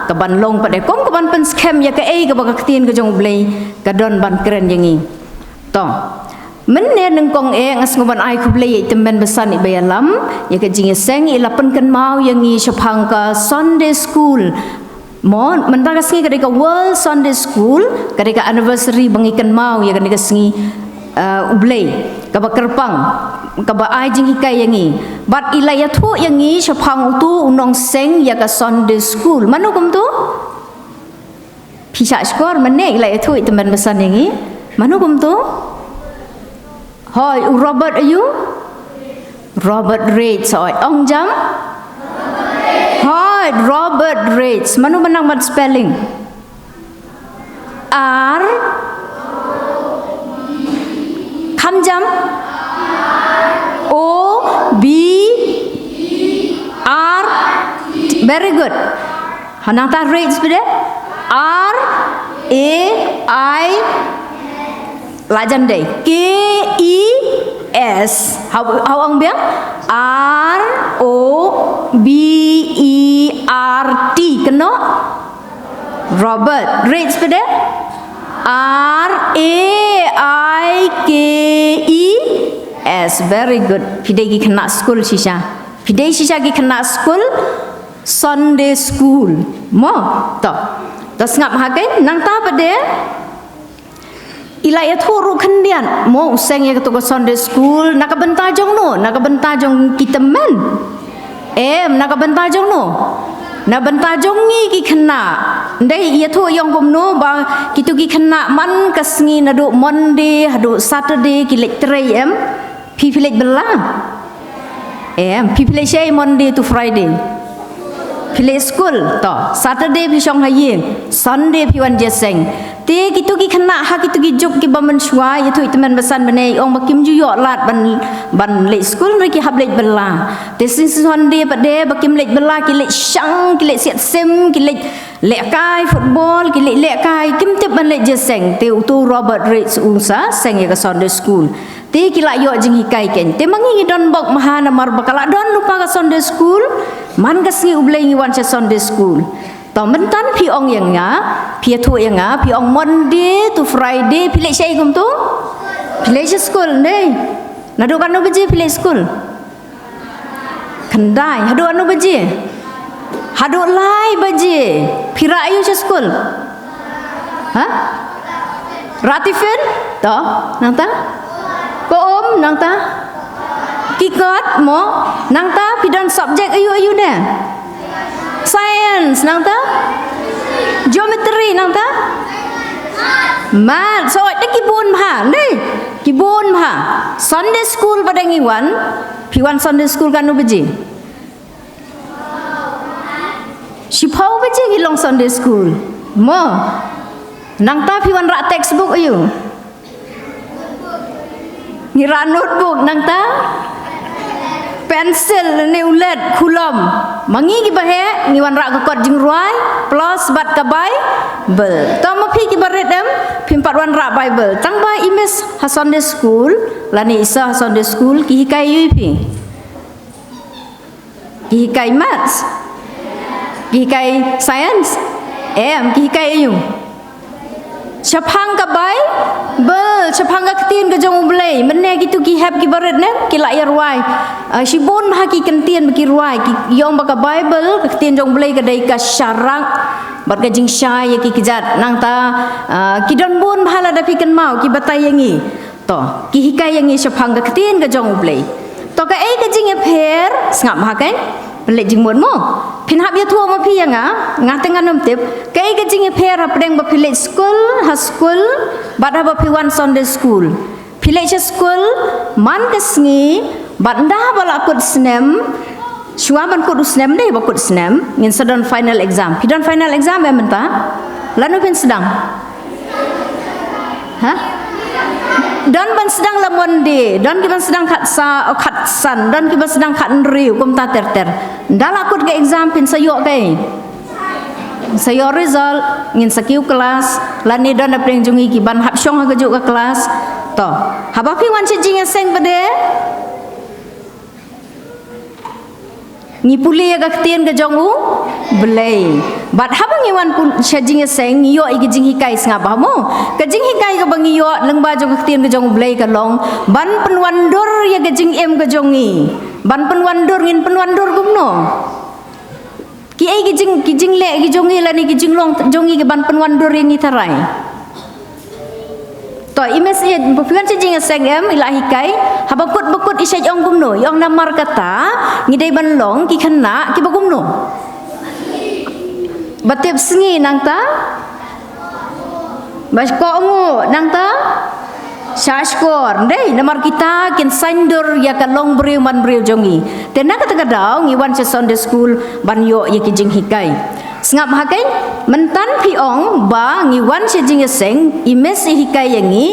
ka ban long pat de kum ka ban pynskhem ïa kaei kaba ka ktien ka jong U Blei ka don ban kren ïa ngi. To. Mynne nyngkong eh nga sngew ban ai khublei ïa i tymmen basan iba ïalam ïa ka jingïaseng, i la pynkynmaw ïa ngi shaphang ka Sunday School. Mo, mynta ka sngi ka dei ka World Sunday School, ka dei ka anniversary ba ngi kynmaw ïa kane ka sngi, uh, U Blei kaba kyrpang, kaba ai jinghikai ïa ngi. Bad i la ïathuh ïa ngi shaphang utu u nongseng ïa ka Sunday School. Mano kumtu? Phi shah shkor mynne, i la ïathuh i tymmen basan ïa ngi. Mano kumtu? Hooid, u Robert aïu? Robert Raikes, hooid. Ong jam? Hooid, Robert Raikes. Mano ba nang ban spelling? R. Kham jam? O B R T. Very good. Ha, nangta Raikes pat de? R A I. La jan dei. K E S. Hau, hau ong biang. R O B E R T. Kynnoh? Robert. Raikes pat de? R A I K E S. Very good. Phi dei ki khynnah skul shisha. Phi dei shisha ki khynnah skul. Sunday school. Mo, to. To sngap ha kane, nangta pat de i la ïathuh ruh khyndiat. Mo, u seng ïa katu ka Sunday school na ka bynta jong no, na ka bynta jong ki tymmen. Em, na ka bynta jong no. Na bynta jong ngi ki khynnah. Ndei ïathuh ïong kumno ba kitu ki khynnah man ka sngi naduh Monday haduh Saturday ki leit trei em. Phi, phi leit bylla? Em, phi, phi leit shaei Monday to Friday? Phi leit skul, to. Saturday phi shong ha ïing, Sunday phi wan jingïaseng. Te kitu ki khynnah ha kitu ki juk kiba mynshuwa, ïathuh i tymmen basan mynne, ong ba kim ju ïoh lad ban, ban leit skul, hynrei ki hap leit bylla. Te sngi Sunday pat de ba kim leit bylla, ki leit shang, ki leit siat sim, ki leit lehkai football, ki leh, lehkai, kim tip ban leit jingïaseng. Te utu Robert Raikes u sa seng ïa ka Sunday school. Te ki la ïoh jinghikai kein. Te ma ngi ngi don bok maha namar ba ka la don lypa ka Sunday school. Man ka sngi U Blei ngi wan sha Sunday school. To mynta phi ong ïa nga, phi ïathuh ïa nga, phi ong Monday to Friday phi leit shaei kumtu? Phi leit sha school, ndei. Naduh katno baje phi leit school? Khyndai, haduh katno baje? Haduh lai baje. Phi rah aïu sha skul? Ha? Rah tiffin? To, nangta? Ko um, nangta? Ki kot, mo? Nangta, phi don subject aïu aïu ne? Science, nangta? Geometry, nangta? Maths, so, te ki bun bha, ne? Ki bun bha. Sunday school pat de ngi wan, phi wan Sunday school katno baje? Shiphew baje ngi long Sunday school. Mo. Nangta phi wan rah textbook aïu? Ngi rah notebook, nangta? Pencil ne u led, khulom. Ma ngi kiba heh ngi wan rah ka kot jingrwai plus bad ka Bible. To ma phi kiba rit em, phim pat wan rah Bible. Tang ba i miss ha Sunday school lane i sir ha Sunday school ki hikai aïu ïa phi? Ki hikai maths? Ki hikai science? Em, ki hikai aïu? Shaphang ka Bible, shaphang ka ktien ka jong U Blei. Mynne kitu ki hep kiba rit ne, ki la ïa rwai. Ah, shibun bha ki kyntien ba ki rwai, ki ong ba ka Bible, ka ktien jong U Blei ka dei ka sharak bad ka jingshai ïa ki kjat. Nangta, ah, ki don bun bha lada phi kynmaw, ki batai ïa ngi. To, ki hikai ïa ngi shaphang ka ktien ka jong U Blei. To kaei ka jingïapher, sngap ha kane, pynleit jingmut mo. Phin hap ïathuh ma phi ïa nga, nga te ngan ym tip. Kaei ka jingïapher hapdeng ba phi leit skul, ha skul, bad haba phi wan Sunday school. Phi leit sha skul man ka sngi, bad ynda ba la kut snem, shuwa ban kut u snem, dei ba kut snem, ngin sa don final exam. Phi don final exam em mynta? Lano phin sdang? Ha? Don ban sdang la Monday, don ki ban sdang khatsaw, oh, khatsan, don ki ban sdang khathynriew, kumta ter ter. Ynda la kut ka exam phin sa ïoh kaei? Sa ïoh result, ngin sa kiew klas, lane don hapdeng jong ngi ki ban hap shong ha kajuh ka klas. To, haba phi wan sha jingïaseng pat de, Ngi pule ïa ka ktien ka jong U Blei. Bad haba ngi wan pun sha jingïaseng ngi ïoh ïa ka jinghikai, sngap bha mo. Ka jinghikai kaba ngi ïoh lyngba jong ka ktien ka jong U Blei ka long ban pynwandur ïa ka jingim ka jong ngi. Ban pynwandur, ngin pynwandur kumno? Kiei ki jing, ki jingleh ki jong ngi lane ki jinglong jong ngi kiban pynwandur ïa ngi tharai? To, i message, phi wan sha jingïaseng em, i la hikai, haba kut ba kut i shait ong kumno, i ong namar kata ngi dei ban long ki khynnah kiba kumno? Ba tip sngi, nangta ba kohnguh, nangta shahshkor. Dei namar kita kin saiñdur ïa ka longbriew manbriew jong ngi. Te na kata ka daw ngi wan sha Sunday school ban ïoh ïa ki jinghikai. Sngap ha keiñ, mynta phi ong ba ngi wan sha jingïaseng, i miss i hikai ïa ngi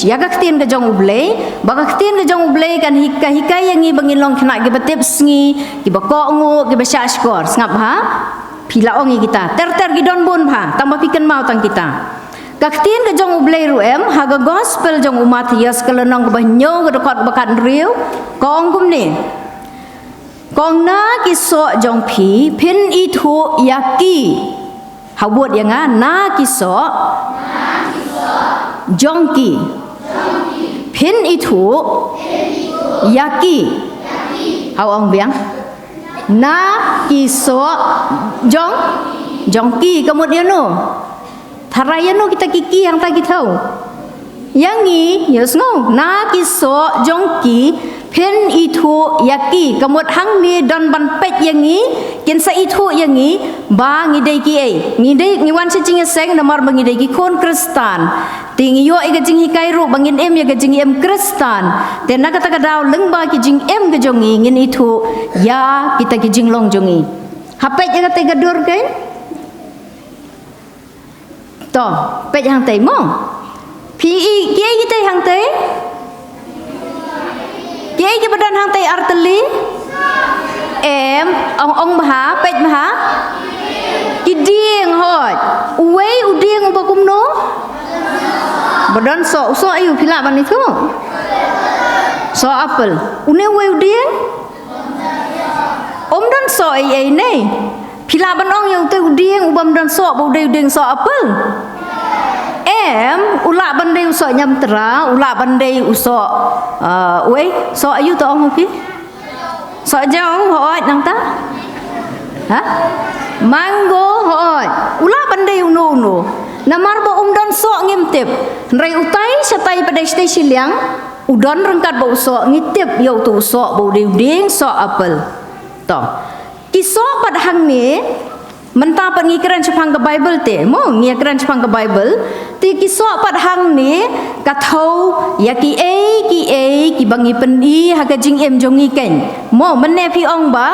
ïa ka ktien ka jong U Blei, ba ka ktien ka jong U Blei kan hik-, ka hikai ïa ngi ba ngin long khynnah kiba tip sngi, kiba kohnguh, kiba shahshkor. Sngap bha? Phi la ong ïa kita. Ter ter ki don bun bha, tang ba phi kynmaw tang kita. Ka ktien ka jong U Blei ruh em, ha ka gospel jong u Mathaios ka lynnong kaba hynñiew ka dkhot kaba khathynriew, ka ong kumne. Ka ong, na ki soh jong phi phin ithuh ïa ki. Ha wut ïa nga, na ki soh jong ki phin ithuh ïa ki. Ha ong biang, na ki soh jong, jong ki, ka mut ïano? Tharai ïano kita ki ki hangta ki thaw. Ïa ngi, ïa sngew, na ki soh jong ki phin ithuh ïa ki. Ka mut hangne don ban peit ïa ngi, kin sa ithuh ïa ngi ba ngi dei kiei. Ngi dei, ngi wan sha jingïaseng namar ba ngi dei ki khun Khristan. Te ngi ïoh ïa ka jinghikai ruh ba ngin im ïa ka jingim Khristan. Te na kata ka daw lyngba ki jingim ka jong ngi ngin ithuh ïa kita ki jinglong jong ngi. Ha peit ïa kata ka dur keiñ. To, peit hangtei mo. Phi i, kiei kiei hangtei? Kiei kiba don hangtei artylli? Em, ong ong bha, peit bha. Ki dieng, hooid. Uwei u dieng uba kumno? Ba don soh, u soh aïu phi lah ban ithuh? Soh apple. Une uwei u dieng? Um don soh ei ei ne. Phi lah ban ong ïa utei u dieng u bym don soh ba u dei u dieng soh apple? Em, u lah ban dei u soh ñiamtra, u lah ban dei u soh, uh, uei, soh aïu to ong phi? Soh jaw, hooid, nangta? Ha? Mango, hooid. U lah ban dei uno uno. Namar ba um don soh ngim tip. Hynrei utai shatai pat dei shatei shiliang, u don ryngkat bad u soh, ngi tip ïa uto u soh ba u dei u dieng soh apple. To. Ki soh pat hangne, mynta pat ngi kren shaphang ka Bible te, mo, ngi kren shaphang ka Bible, te ki soh pat hangne ka thew ïa kiei kiei kiba ngi pyni ha ka jingim jong ngi keiñ. Mo, mynne phi ong ba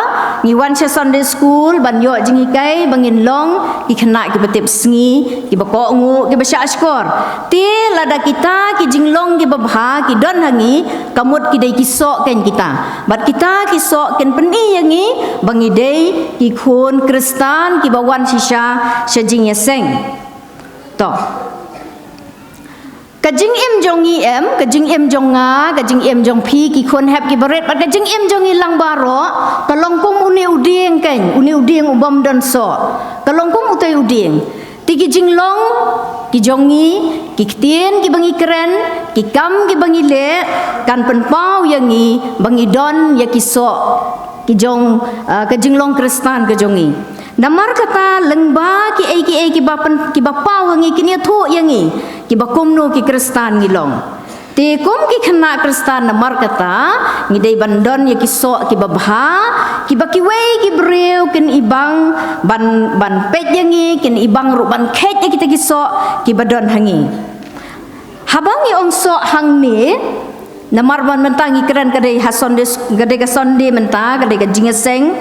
ngi wan sha Sunday school ban ïoh jinghikai ba ngin long ki khynnah kiba tip sngi, kiba kohnguh, kiba shahshkor. Te lada kita ki jinglong kiba bha ki don ha ngi, ka mut ki dei ki soh keiñ kita. Bad kita ki soh kin pyni ïa ngi ba ngi dei ki khun Khristan kiba wan shisha sha jingïaseng. To. Ka jingim jong ngi em, ka jingim jong nga, ka jingim jong phi, ki khun hep kiba rit, bad ka jingim jong ngi lang baroh ka long kum une u dieng keiñ, une u dieng u bym don soh. Ka long kum utei u dieng. Te ki jinglong ki jong ngi, ki ktien kiba ngi kren, ki kam kiba ngi leh, kan pynpaw ïa ngi ba ngi don ïa ki soh ki jong, ah, ka jinglong Khristan ka jong ngi. Namar kata lyngba kiei kiei kiba pyn, kiba paw ha ngi kin ïathuh ïa ngi kiba kumno ki Khristan ngi long. Te kum ki khynnah Khristan namar kata ngi dei ban don ïa ki soh kiba bha, kiba kiwei ki briew kin ibang ban, ban peit ïa ngi, kin ibang ruh ban kheit ïa kita ki soh kiba don ha ngi. Haba ngi ong soh hangne, namar ban mynta ngi kren ka dei ha Sunday, ka dei ka Sunday mynta, ka dei ka jingïaseng.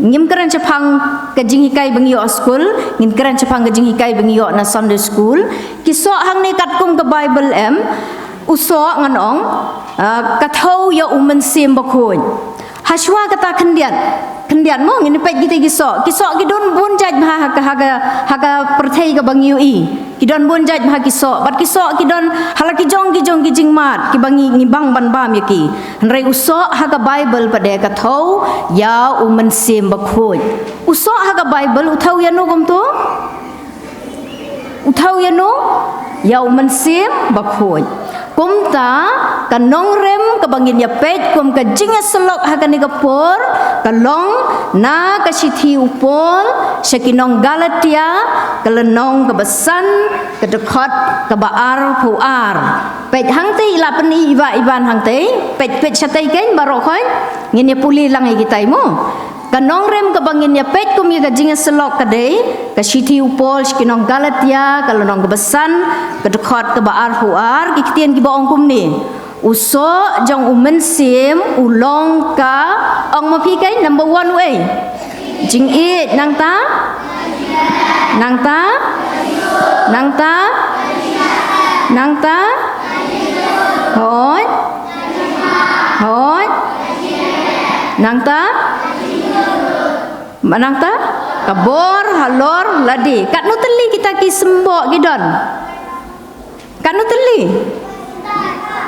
Ngim kren shaphang ka jinghikai ba ngi ïoh ha skul, ngin kren shaphang ka jinghikai ba ngi ïoh na Sunday school. Ki soh hangne katkum ka Bible em, u soh ngan ong, ah, ka thew ïa u Mynsiem Bakhuid. Hashwa kata khyndiat, khyndiat mo ngin peit kita ki soh. Ki soh ki don bun jait bha ha ka, ha ka, ha ka pyrthei. Ïa kaba ngi ïohi, ki don bun jait bha ki soh, bad ki soh ki don ha la ki jong ki jong ki jingmad kiba ngi, ngi bang ban bam ïa ki. Hynrei u soh ha ka Baibl pat de ka thew ïa u Mynsiem Bakhuid. U soh ha ka Baibl u thew ïa no kumto? U thew ïa no? Ïa u Mynsiem Bakhuid. Kumta, ka nongrim kaba ngin ïa peit kum ka jingïasyllok ha kane ka por, ka long na ka shithi u Paul sha ki nong Galatia, ka lynnong kaba san, ka dkhot kaba arphew ar. Peit hangtei, la pyni iba iban hangtei. Peit, peit shatei kein baroh khoit. Ngin ïa pule lang ïa kitai mo. Ka nongrim kaba ngin ïa peit kum ïa ka jingïasyllok ka dei ka shithi u Paul sha ki nong Galatia, ka lynnong kaba san, ka dkhot kaba arphew ar, ki ktien kiba ong kumne. U soh jong u mynsiem u long ka, ong ma phi kein, number one u ei? Jingïeit. Nangta? Nangta? Nangta? Nangta? Hooid. Hooid. Nangta? Nangta? Ka bor halor lade. Katno tylli kita ki symboh ki don? Katno tylli?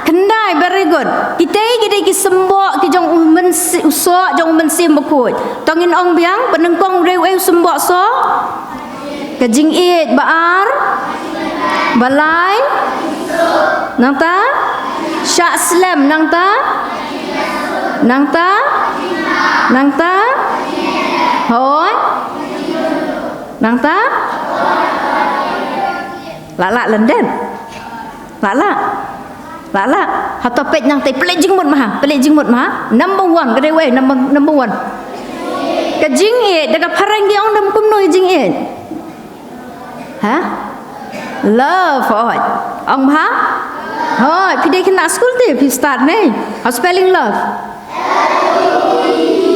Khyndai, very good. Kitei ki dei ki symboh ki jong u Mynsiem, u soh jong u Mynsiem Bakhuid. To ngin ong biang, ba nyngkong u dei u ei u symboh soh? Ka jingïeit. Ba ar? Ba lai? Nangta? Shah slem. Nangta? Nangta? Nangta? Hooid. Nangta? La lah lyndet. La lah. La lah. Hato peit nangtei, peit jingmut ma ha. Peit jingmut ma ha. Number one, ka dei u ei, number, number one. Ka jingïeit, da ka phareng ki ong dam kumno ka jingïeit? Ha? Love, hooid. Ong ma ha? Hooid, phi dei khynnah skul te, phi start ne. How spelling love?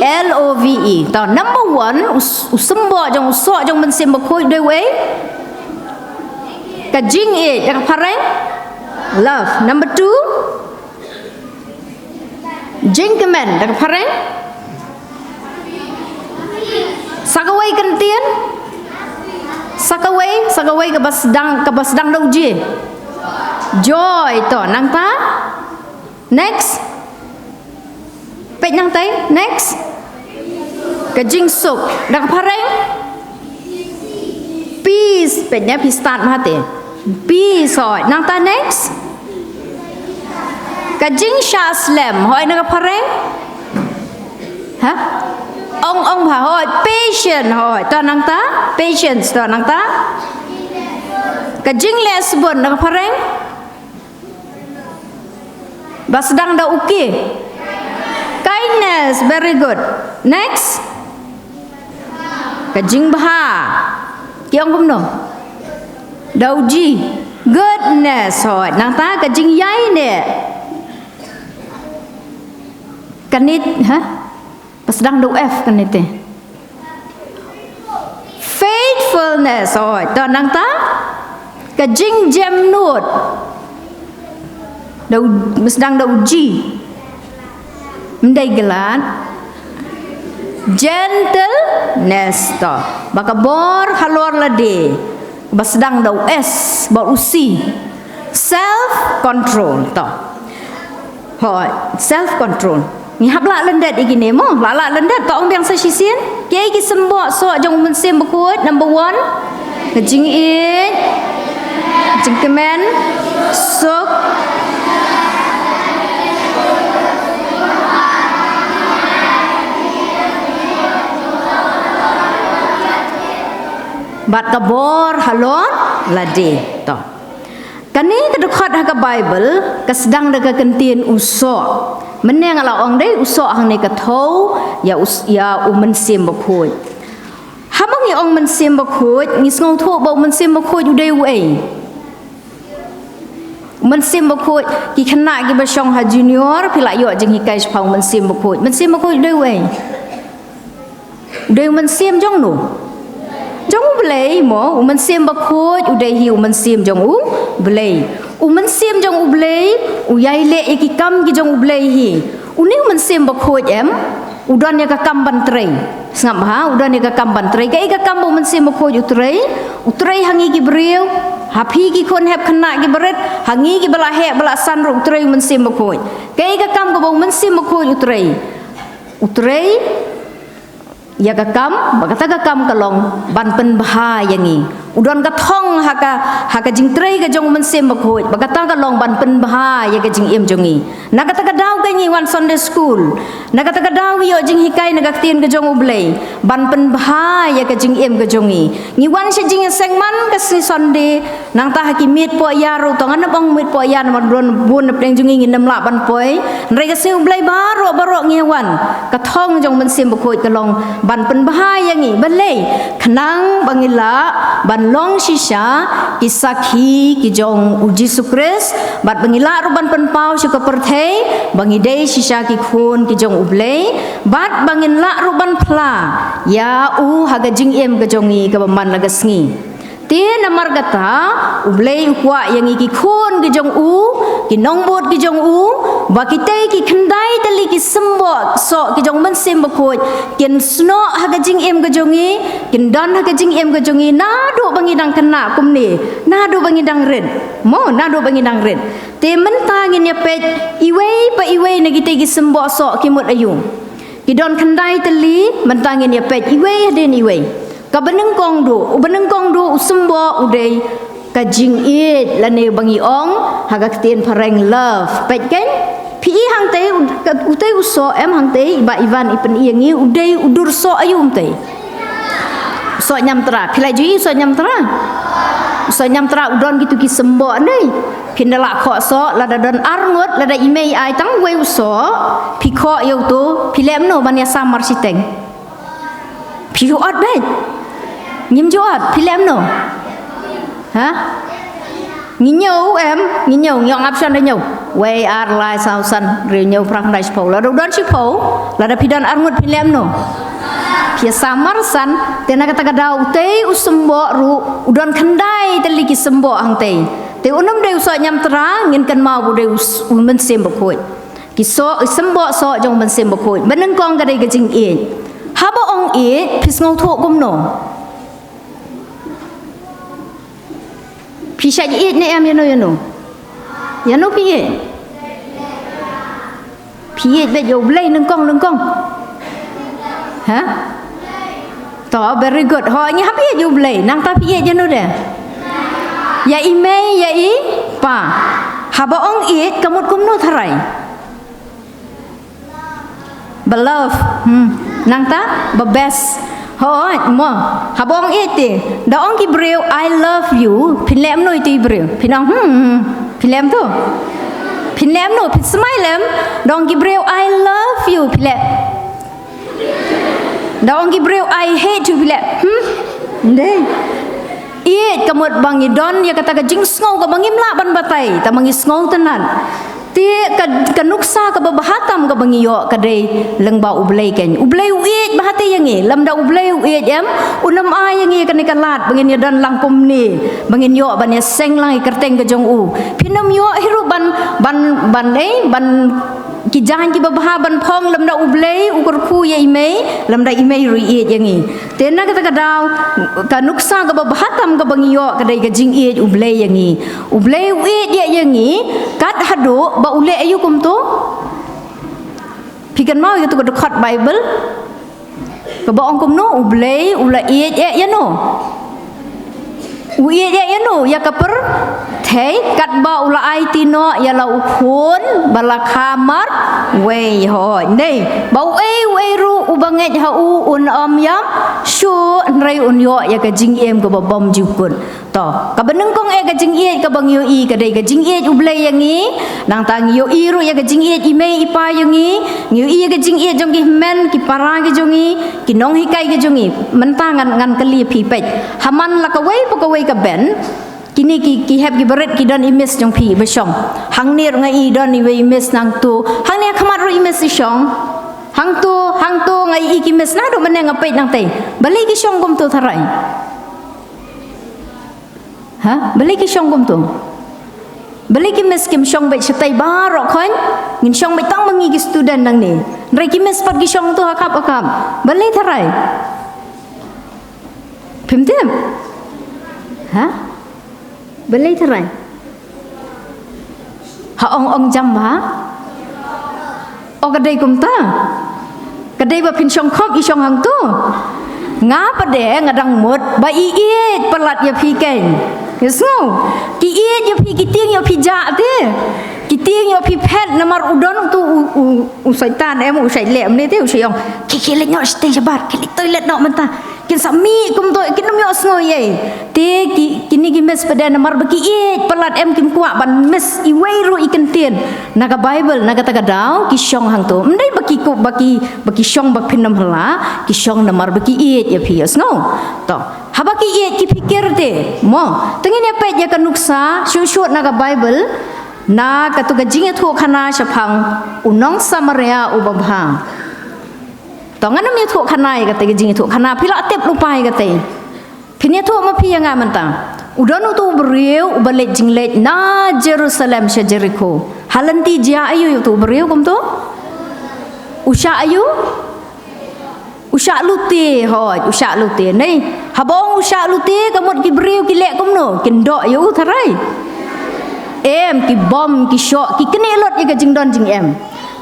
L O V E. To, number one, u s-, u symboh jong u soh jong u Mynsiem Bakhuid u dei u ei? Ka jingïeit, da ka phareng? Love. Number two? Jingkmen, da ka phareng? Sa kawei kyntien? Sa kawei, sa kawei kaba sdang, kaba sdang da u J. Joy, to, nangta? Next. Peit nangtei, next. Ka jingsuk, da ka phareng? Peace, peit ne, phi start ma ha te. Peace, hooid. Nangta next? Ka jingshah slem, hooid, na ka phareng? Ha? Ong, ong bha, hooid, patient, hooid. To nangta? Patience, to nangta? Ka jingleh sbun, na ka phareng? Ba sdang da u K. Kindness, very good. Next. Ka jingbha. Ki ong kumno? Da u G. Goodness, hooid. Nangta ka jingïaineh. Kane, ha? Ba sdang da u F kane te. Faithfulness, hooid. To nangta? Ka jingjemnud. Da u, ba sdang da u G. Ym dei glad. Gentleness, to. Ba ka bor halor lade. Ba sdang da u S, ba u C. Self control, to. Hooid, self control. Ngi hap lah lyndet ïa kine mo, lah lah lyndet, to ong biang sa shisien. Kiei ki symboh soh jong u Mynsiem Bakhuid? Number one, ka jingïeit, jingkmen, suk, bad ka bor halor lade. To. Kane ka dkhot ha ka Baibl ka sdang da ka kyntien u soh. Mynne nga la ong dei u soh hangne ka thew ïa u s-, ïa u Mynsiem Bakhuid. Haba ngi ong Mynsiem Bakhuid, ngi sngewthuh ba u Mynsiem Bakhuid u dei uei? U Mynsiem Bakhuid, ki khynnah kiba shong ha junior, phi la ïoh jinghikai shaphang u Mynsiem Bakhuid. Mynsiem Bakhuid u dei uei? U dei u mynsiem jong no? Jong U Blei mo, u Mynsiem Bakhuid u dei hi u mynsiem jong U Blei. U mynsiem jong U Blei u ïai leh ïa ki kam ki jong U Blei hi. Une u Mynsiem Bakhuid em? U don ïa ka kam ban trei. Sngap ha, u don ïa ka kam ban trei. Kaei ka kam ba u Mynsiem Bakhuid u trei? U trei ha ngi ki briew, ha phi ki khun hep khynnah ki barit, ha ngi kiba la heh ba la san ruh u trei u Mynsiem Bakhuid. Kaei ka kam kaba u Mynsiem Bakhuid u trei? U trei ïa ka kam, ba kata ka kam ka long ban pynbha ïa ngi. U don ka thong ha ka, ha ka jingtrei ka jong u Mynsiem Bakhuid, ba kata ka long ban pynbha ïa ka jingim jong ngi. Na kata ka daw ka ngi wan Sunday school. Na kata ka daw ngi ïoh jinghikai na ka ktien ka jong u Blei ban pynbha ïa ka jingim ka jong ngi. Ngi wan sha jingïaseng man ka sngi Sunday, nangta ha ki miet poh ïa ruh, tang ngan ym ong miet poh ïa namar don bun na pdeng jong ngi ngin ym lah ban poi. Hynrei ka sngi u Blei baroh baroh ngi wan. Ka thong jong u Mynsiem Bakhuid ka long ban pynbha ïa ngi. Balei? Khnang ba ngi lah ban long shisha ki sakhi ki jong u Jisu Khrist, bad ba ngi lah ruh ban pynpaw sha ka pyrthei ba ngi dei shisha ki khun ki jong u Blei, bad ba ngin lah ruh ban phla ïa u ha ka jingim ka jong ngi kaba man la ka sngi. Te namar kata, u Blei u kwah ïa ngi ki khun ki jong u, ki nongbud ki jong u, ba kitei ki khyndai tylli ki symboh soh ki jong u Mynsiem Bakhuid kin snoh ha ka jingim ka jong ngi, kin don ha ka jingim ka jong ngi, naduh ba ngi dang khynnah kumne, naduh ba ngi dang rit. Mo, naduh ba ngi dang rit. Te mynta ngin ïa peit iwei pa iwei na kitei ki symboh soh ki mut aïu. Ki don khyndai tylli, mynta ngin ïa peit iwei hadien iwei. Kaba nyngkong duh, uba nyngkong duh u symboh u dei ka jingïeit lane ba ngi ong ha ka ktien phareng love. Peit keiñ, phi i hangtei, u-, ka, utei u soh em hangtei, i Bah Ivan i pyni ïa ngi, u dei u dur soh aïu hangtei. U soh ñiamtra, phi la ju i u soh ñiamtra? U soh ñiamtra u don kitu ki symboh ne. Phin da lah khoh soh, lada don arngut, lada i mei ai tang wei u soh, phi khoh ïa utu, phi leh kumno ban ïa samar shiteng? Phi ju ot beit. Ngim ju ot, phi leh kumno? Ha? Ngi ñiew em, ngi ñiew, ngi ong option da ñiew. Wei, ar, lai, saw, san, hynriew, hynñiew, phra, khyndai, shiphew. Lada u don shiphew, lada phi don arngut phi leh kumno? Phi ïa samar san, te na kata ka daw utei u symboh ruh, u don khyndai tylli ki symboh hangtei. Te un ym dei u soh ñiamtra, ngin kynmaw ba u dei u s-, u Mynsiem Bakhuid. Ki soh, u symboh soh jong u Mynsiem Bakhuid. Ba nyngkong ka dei ka jingïeit. Haba ong ïeit, phi sngewthuh kumno? Phi shait ïeit ne em ïano ïano? Ïano phi ïeit? Phi ïeit beit ïa u Blei nyngkong nyngkong. Ha? To, very good. Ho, ngi hap ïeit ïa u Blei. Nangta phi ïeit ïano de? Ïa i mei, ïa i pa. Haba ong ïeit, ka mut kumno tharai? Ba love. Hmm. Nangta, ba best. Hooid, mo. Haba ong ïeit te. Da ong ki briew, "I love you." Phin leh kumno ïa tu i briew? Phin ong, hmm, hmm. Phin leh kumto? Phin leh kumno? Phin smile em? Da ong ki briew, "I love you." Phin leh. Da ong ki briew, "I hate you." Phin leh. Hmm? Ym dei. Ïeit ka mut ba ngi don ïa kata ka jingsngew kaba ngim lah ban batai. Tang ba ngi sngewtynnad. Te ka, ka nuksa kaba bha tam kaba ngi ïoh ka dei lyngba u Blei keiñ. U Blei u ïeit bha te ïa ngi. Lymda u Blei u ïeit em, un ym ai ïa ngi kane ka lad ba ngin ïa don lang kumne, ba ngin ïoh ban ïa seng lang ïa ka kyrteng ka jong u. Phin ym ïoh hi ruh ban, ban, ban, eh, ban ki jaiñ kiba bha ban phong lymda u Blei u kyrkhu ïa i mei, lymda i mei ruh i ïeit ïa ngi. Te na kata ka daw, ka nuksa kaba bha tam kaba ngi ïoh ka dei ka jingïeit u Blei ïa ngi. U Blei u ïeit ïa, ïa ngi, kat haduh ba u leh aïu kumto? Phi kynmaw ïa katu ka dkhot Baibl? Kaba ong kumno, u Blei u la ïeit ïa, ïano? U ïeit ïa, ïano? Ïa ka pyrthei, katba u la aiti noh ïa la u khun ba la kha marwei, hooid. Nei, ba uei uei ruh uba ngeit ha u un ym ïap shuh, hynrei un ïoh ïa ka jingim kaba bymjukut. To, kaba nyngkong eh ka jingïeit kaba ngi ïohi ka dei ka jingïeit u Blei ïa ngi. Nangta ngi ïohi ruh ïa ka jingïeit i mei i pa ïa ngi. Ngi ïohi ïa ka jingïeit jong ki hynmen, ki para ki jong ngi, ki nonghikai ki jong ngi. Mynta ngan, ngan kylli phi peit. Ha man la kawei pa kawei ka bynta, kine ki, ki hep ki barit ki don i miss jong phi ba shong. Hangne ruh nga i don iwei i miss nangto. Hangne ha khmat ruh i miss i shong. Hangto, hangto nga i ki miss, naduh mynne nga peit nangtei. Balei ki shong kumto tharai? Ha? Balei ki shong kumto? Balei ki miss kim shong beit shatei baroh khoit? Ngin shong beit tang ma ngi ki student nangne. Hynrei ki miss pat ki shong to ha khap ha khap. Balei tharai? Phim tip? Ha? Balei tharai? Ha ong ong jam ba? O ka dei kumta. Ka dei ba phin shong khop i shong hangto. Nga pat de nga dang mut ba i ïeit palat ïa phi keiñ. Ïa sngew. Ki ïeit ïa phi, ki tieng ïa phi jah te. Ki tieng ïa phi phet namar u don uto u, u, u Soitan em, u shait leh mynne te, u shait ong, ki, ki leit noh shatei shabar, ki leit toilet noh mynta. Kin sa mih kumto, kin ym ïohsngew ei ei. Te ki, kine ki miss pat de namar ba ki ïeit palat, em kim kwah ban miss iwei ruh i kyntien na ka Baibl, na kata ka daw ki shong hangto. Ym dei ba ki ku, ba ki, ba ki shong ba phin ym hla, ki shong namar ba ki ïeit ïa phi, ïohsngew. To, haba ki ïeit ki phikir te, mo. Te ngin ïa peit ïa ka nuksa shuh shuh na ka Baibl, na kato ka jingïathuhkhana shaphang u nong Samaria uba bha. To, ngan ym ïathuhkhana ïa kata ka jingïathuhkhana, phi la tip lypa ïa kata. Phin ïathuh ma phi ïa nga mynta. U don uto u briew uba leit jingleit na Jerusalem sha Jerikho. Ha lynti jia aïu uto u briew kumto? U shah aïu? U shah lute, hooid, u shah lute. Nei, haba ong u shah lute, ka mut ki briew ki leh kumno? Kin doh ïa u tharai? Em, ki bom, ki shoh, ki knieh lut ïa ka jingdon jingem.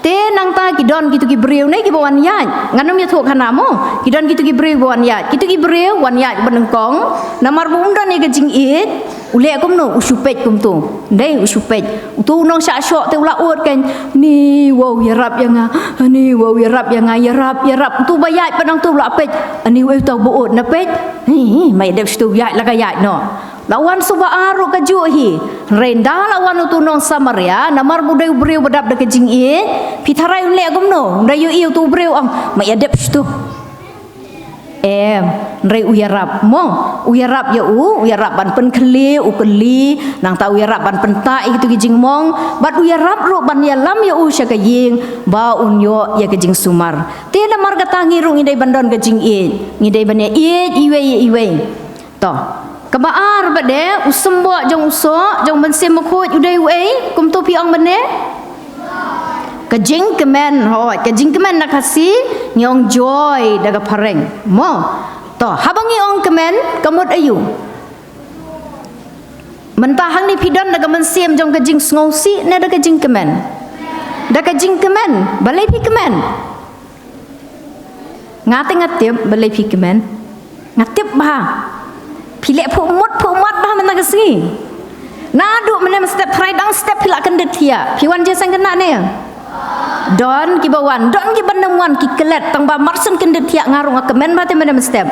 Te nangta ki don kito ki briew ne kiba wan ïaid. Ngan ym ïathuhkhana mo. Ki don kito ki briew ba wan ïaid. Kito ki briew wan ïaid ba nyngkong. Namar ba um don ïa ka jingïeit. U leh kumno, u shu peit kumto. Dei, u shu peit. Uto u nongshah shoh te u la ud keiñ. Ni wow ïarap ïa nga. Ni wow ïarap ïa nga. Ïarap, ïarap. Uto ba ïaid pat nangto u la peit. Ani uei uta uba ud na peit. Hi, hi, ma ïadep shuh uto u ïaid la ka ïaid noh. La wan shuh ba ar ruh kajuh hi. Hynrei ynda la wan uto u nong Samaria, namar ba u dei u briew ba dap da ka jingïeit, phi tharai un leh kumno? Ynda ïohi uto u briew ong, ma ïadep shuh uto. Em, hynrei u ïarap mo, u ïarap ïa u, u ïarap ban pynkhyllie, u kylli, nangta u ïarap ban pyntah ïa kito ki jingmong, bad u ïarap ruh ban ïalam ïa u sha ka ïing, ba un ïoh ïa ka jingsumar. Te namar kata ngi ruh ngi dei ban don ka jingïeit, ngi dei ban ïa ïeit iwei ïa iwei. To. Kaba ar pat de, u symboh jong u soh, jong u Mynsiem Bakhuid u dei uei, kumto phi ong mynne? Ka jingkmen, hooid, ka jingkmen na Khasi, ngi ong joy da ka phareng. Mo. To, haba ngi ong kmen, ka mut aïu? Mynta hangne phi don da ka mynsiem jong ka jingsngewsih ne da ka jingkmen? Da ka jingkmen, balei phi kmen? Nga te nga tip, balei phi kmen? Nga tip bha. Phi leh phuh mut phuh mat bha mynta ka sngi. Naduh mynne mynstep, tharai dang step phi la kyndit thiah. Phi wan jingïaseng khynnah ne? Don kiba wan, don kiba nym wan, ki klet, tang ba mar shen kyndit thiah nga ruh nga kmen bha te mynne mynstep.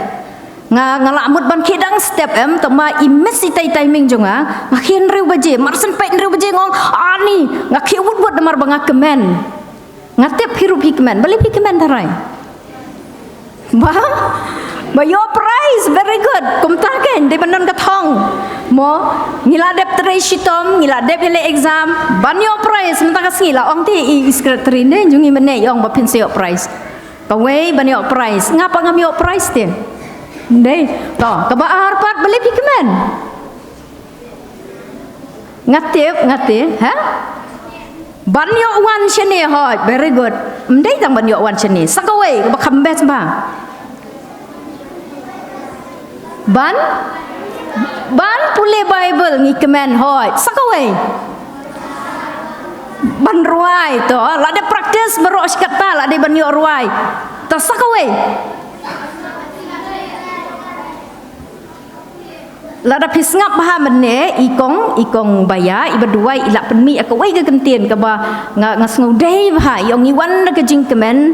Nga, nga la mut ban khie dang step em, tang ba i miss itai i timing jong nga, nga khie hynriew baje, mar shen peit hynriew baje nga ong, ani, nga khie wut wut namar ba nga kmen. Nga tip phi ruh phi kmen, balei phi kmen tharai? Ba? Ba ïoh prize, very good. Kumta keiñ, dei ban don ka thong. Mo, ngi la dep trei shitom, ngi la dep ïaleh exam, ban ïoh prize, mynta ka sngi la ong te i, i secretary ne, jong ngi mynne i ong ba phin sa ïoh prize. Kawei ban ïoh prize, nga pat ngam ïoh prize te. Dei, to, kaba ar pat balei phi kmen? Nga tip, nga tip, ha? Ban ïoh wan shane, hooid, very good. Ym dei tang ban ïoh wan shane. Sa kawei, kaba kham best bha. Ban? Ban pule Bible ngi kmen, hooid. Sa kawei. Ban rwai to, la dep practice baroh shi katta, la dei ban ïoh rwai. To sa kawei. Lada phi sngap bha mynne, i kong, i kong Baya, i ba duwai, i la pynmih ïa kawei ka kyntien kaba nga, nga sngew dei bha, i ong i wan da ka jingkmen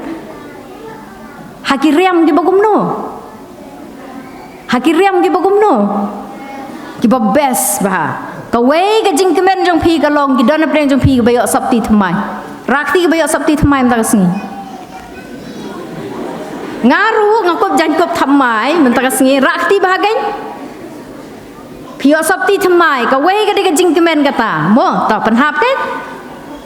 ha ki riam kiba kumno? Ha ki riam kiba kumno? Kiba best bha. Kawei ka jingkmen jong phi ka long, ki don hapdeng jong phi kiba ïoh sopti thymmai. Rah kti kiba ïoh sopti thymmai mynta ka sngi. Nga ruh nga kup jaiñkup thymmai mynta ka sngi, rah kti bha keiñ. Phi ïoh sopti thymmai, kawei ka dei ka jingkmen kata. Mo, to pynhap keiñ.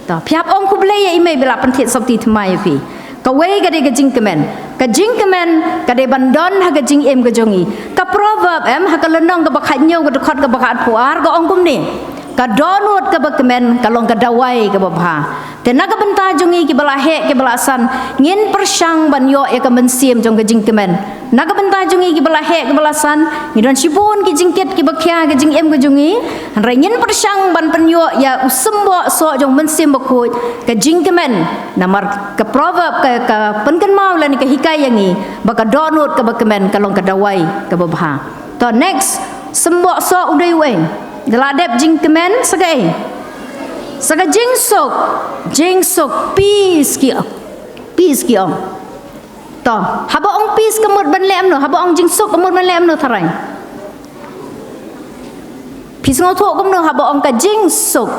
To, phi hap ong khublei ïa i mei ba la pynthied sopti thymmai ïa phi. Kawei ka dei ka jingkmen. Ka jingkmen ka dei ban don ha ka jingim ka jong i. Ka proverb em, ha ka lynnong kaba khathynñiew, ka dkhot kaba khatarphew ar, ka ong kumne. Ka dohnud kaba kmen ka long ka dawai kaba bha. Te na ka bynta jong ngi kiba la heh kiba la san, ngin pyrshang ban ïoh ïa ka mynsiem jong ka jingkmen. Na ka bynta jong ngi kiba la heh kiba la san, ngi don shibun ki jingkit kiba khia ka jingim ka jong ngi. Hynrei ngin pyrshang ban pynïoh ïa u symboh soh jong u Mynsiem Bakhuid, ka jingkmen. Namar ka proverb ka, ka pynkynmaw lane ka hikai ïa ngi ba ka dohnud kaba kmen ka long ka dawai kaba bha. To, next, symboh soh u dei uei? Da la dep jingkmen sa kaei? Sa ka jingsuk. Jingsuk, peace ki, peace ki ong. To, haba ong peace ka mut ban leh kumno, haba ong jingsuk ka mut ban leh kumno tharai? Phi sngewthuh kumno haba ong ka jingsuk?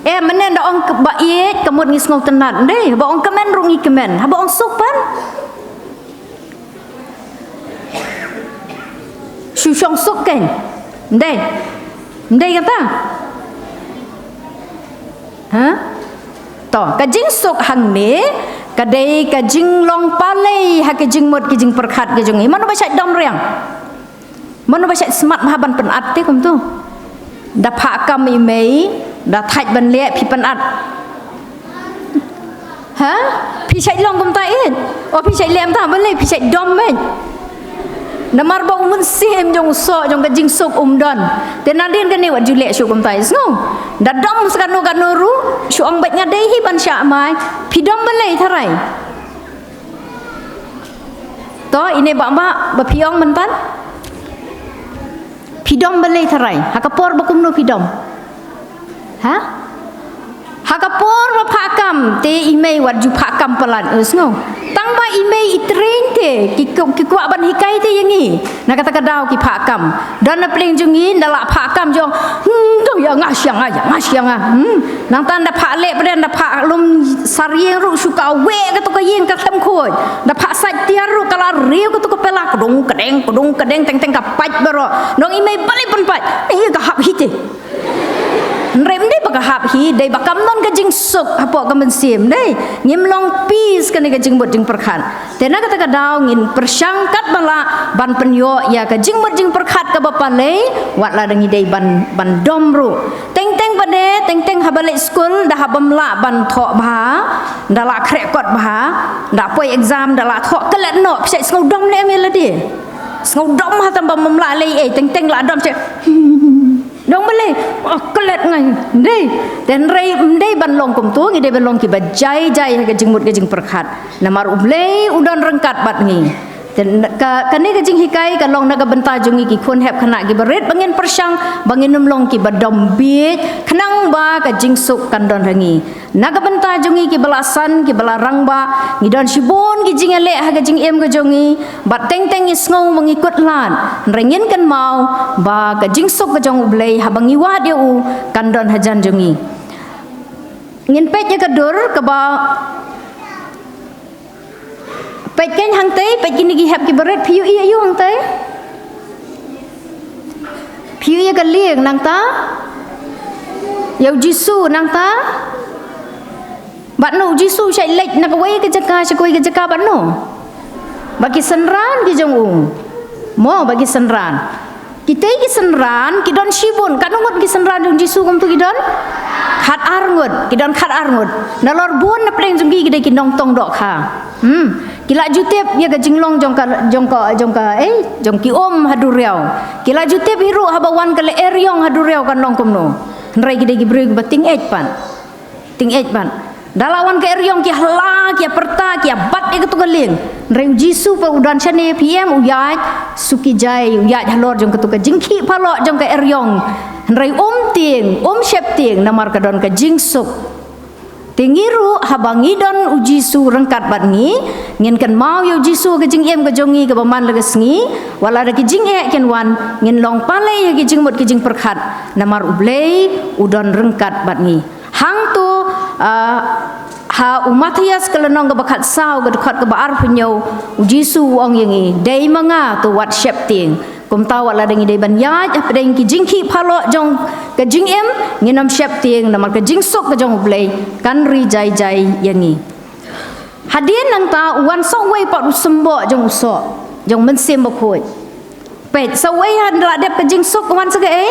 Eh, mynne da ong ba ïeit ka mut ngi sngewtynnat. Ndei, haba ong kmen ruh ngi kmen. Haba ong suk pat? Shu shong suk kein. Ndei. Ndei kata? Ha? To, ka jingsuk hangne ka dei ka jinglong palei ha ka jingmut ki jingpyrkhat ki jong ngi. Mano ba shait dom riang? Mano ba shait smat bha ban pynat te kumto? Da phah kam i mei, da thait ban leh phi pynat. Ha? Phi shait long kumta ïeit? O phi shait leh kumta balei, phi shait dom mei. Namar ba u mynsiem jong u soh jong ka jingsuk um don. Te nadien kane wat ju leh shuh kumta ïeit, sngew. Da dom sa kano kano ruh, shu ong beit nga dei hi ban shah mai. Phi dom balei tharai? To, ine ba, ba, ba phi ong mynta? Phi dom balei tharai? Ha ka por ba kumno phi dom? Ha? Ha ka por ba phah kam, te i mei wat ju phah kam palat, eh, sngew. Tang ba i mei i train te, ki, ki, ki kwah ban hikai te ïa ngi. Na kata ka daw ki phah kam. Don na pdeng jong ngi, da la phah kam jong, hmm, to ïa nga sha nga, ïa nga sha nga. Hmm. Nangta da phah leh pdeng, da phah lum sar ïing ruh shu kaweh kato ka ïing ka khlem khuid. Da phah sait tiar ruh ka la riew kato ka pela, kdung kdeng, kdung kdeng, teng teng ka pait baroh. Nong i mei balei pynpait? Ïa ka hap hi te. Hynrei ym dei ba ka hap hi, dei ba kam don ka jingsuk hapoh ka mynsiem, dei. Ngim long peace kane ka jingmut jingpyrkhat. Te na kata ka daw ngin pyrshang katba lah ban pynïoh ïa ka jingmut jingpyrkhat kaba palei, wat la da ngi dei ban, ban dom ruh. Teng teng pat de, teng teng haba leit skul, da haba ym lah ban thoh bha, da la khreh kot bha, da poi exam, da la thoh klet noh, phi shait sngew dom lem ïa lade. Sngew dom ha tang ba ym lah lei ei, teng teng la dom shait. Dong balei, oh, klet ngai. Dei, te hynrei ym dei ban long kumto, ngi dei ban long kiba jai jai ha ka jingmut ka jingpyrkhat. Namar U Blei u don ryngkat bad ngi. Te ka, kane ka jinghikai ka long na ka bynta jong ngi ki khun hep khynnah kiba rit ba ngin pyrshang ba ngin ym long kiba dom bieit khnang ba ka jingsuk kan don ha ngi. Na ka bynta jong ngi kiba la san, kiba la rangbah, ngi don shibun ki jingïaleh ha ka jingim ka jong ngi, bad teng teng ngi sngew ba ngi kut lad, hynrei ngin kynmaw ba ka jingsuk ka jong U Blei haba ngi wad ïa u kan don hajan jong ngi. Ngin peit ïa ka dur kaba Peit kein hangtei, peit kine ki hep kiba rit, phi ïohi ïa u hangtei? Phi ïohi ïa ka lieng nangta? Ïa u Jisu nangta? Bad no u Jisu shait leit na kawei ka jaka sha kawei ka jaka bad no? Bad ki synran ki jong u. Mo, bad ki synran. Kitei ki synran ki don shibun, katno ngut ki synran jong u Jisu kumto ki don? Khat ar ngut, ki don khat ar ngut. Nalor bun na pdeng jong ki ki dei ki nongtong dohkha. Hmm. Ki la ju tip ïa ka jinglong jong ka, jong ka, jong ka, eh, jong ki um ha duriaw. Ki la ju tip hi ruh haba wan ka lyer ïong ha duriaw kan long kumno. Hynrei ki dei ki briew kiba tyngeh pat. Tyngeh pat. Da la wan ka lyer ïong ki ïa hla, ki ïa pyrta, ki ïa bat ïa kato ka lieng. Hynrei u Jisu pat u don shane, phi ïohi em, u ïaid suki jai, u ïaid halor jong kato ka jingkhih paloh jong ka lyer ïong. Hynrei um tieng, um sheptieng, namar ka don ka jingsuk. Te ngi ruh haba ngi don u Jisu ryngkat bad ngi, ngin kynmaw ïa u Jisu ha ka jingim ka jong ngi kaba man la ka sngi, wat la da ki jingeh kin wan, ngin long palei ïa ki jingmut ki jingpyrkhat, namar U Blei u don ryngkat bad ngi. Hangto, ah, ha u Mathaios ka lynnong kaba khatsaw ka dkhot kaba arphew hynñiew, u Jisu u ong ïa ngi, dei ma nga, to wat sheptieng. Kumta wat la da ngi dei ban ïaid hapdeng ki jingkhih paloh jong ka jingim, ngin ym sheptieng namar ka jingsuk ka jong U Blei kan ri jai jai ïa ngi. Hadien nangta u wan sa uwei pat u symboh jong u soh, jong u Mynsiem Bakhuid. Peit, sa uei ha la dep ka jingsuk, wan sa kaei?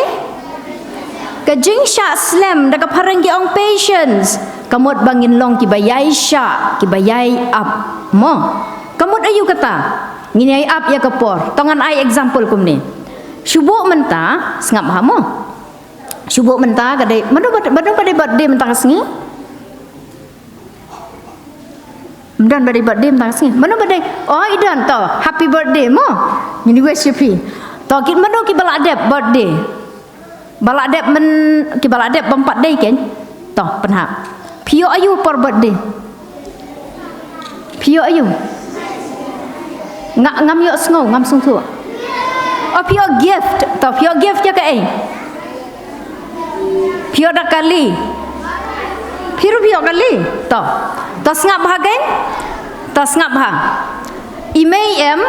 Ka jingshah slem, da ka phareng ki ong patience. Ka mut ba ngin long kiba ïai shah, kiba ïai ap. Mo. Ka mut aïu kata? Ngin ïai ap ïa ka por. To ngan ai example kumne. Shu buh mynta, sngap ha mo. Shu buh mynta ka dei, mano ba, mano ba dei birthday mynta ka sngi? Don ba dei birthday mynta ka sngi. Mano ba dei? Oh, i don to. Happy birthday mo. Ngin wish ïa phi. To, ki mano kiba la dep birthday? Ba la dep myn, kiba la dep bym pat dei keiñ. To, pynhap. Phi ïoh aïu por birthday? Phi ïoh aïu? Nga, ngam ïoh sngew, ngam sngewthuh. Oh, phi ïoh gift. To, phi ïoh gift ïa kaei? Phi ïoh da kali. Phi ruh phi ïoh kali. To. To sngap bha keiñ. To sngap bha. I mei em.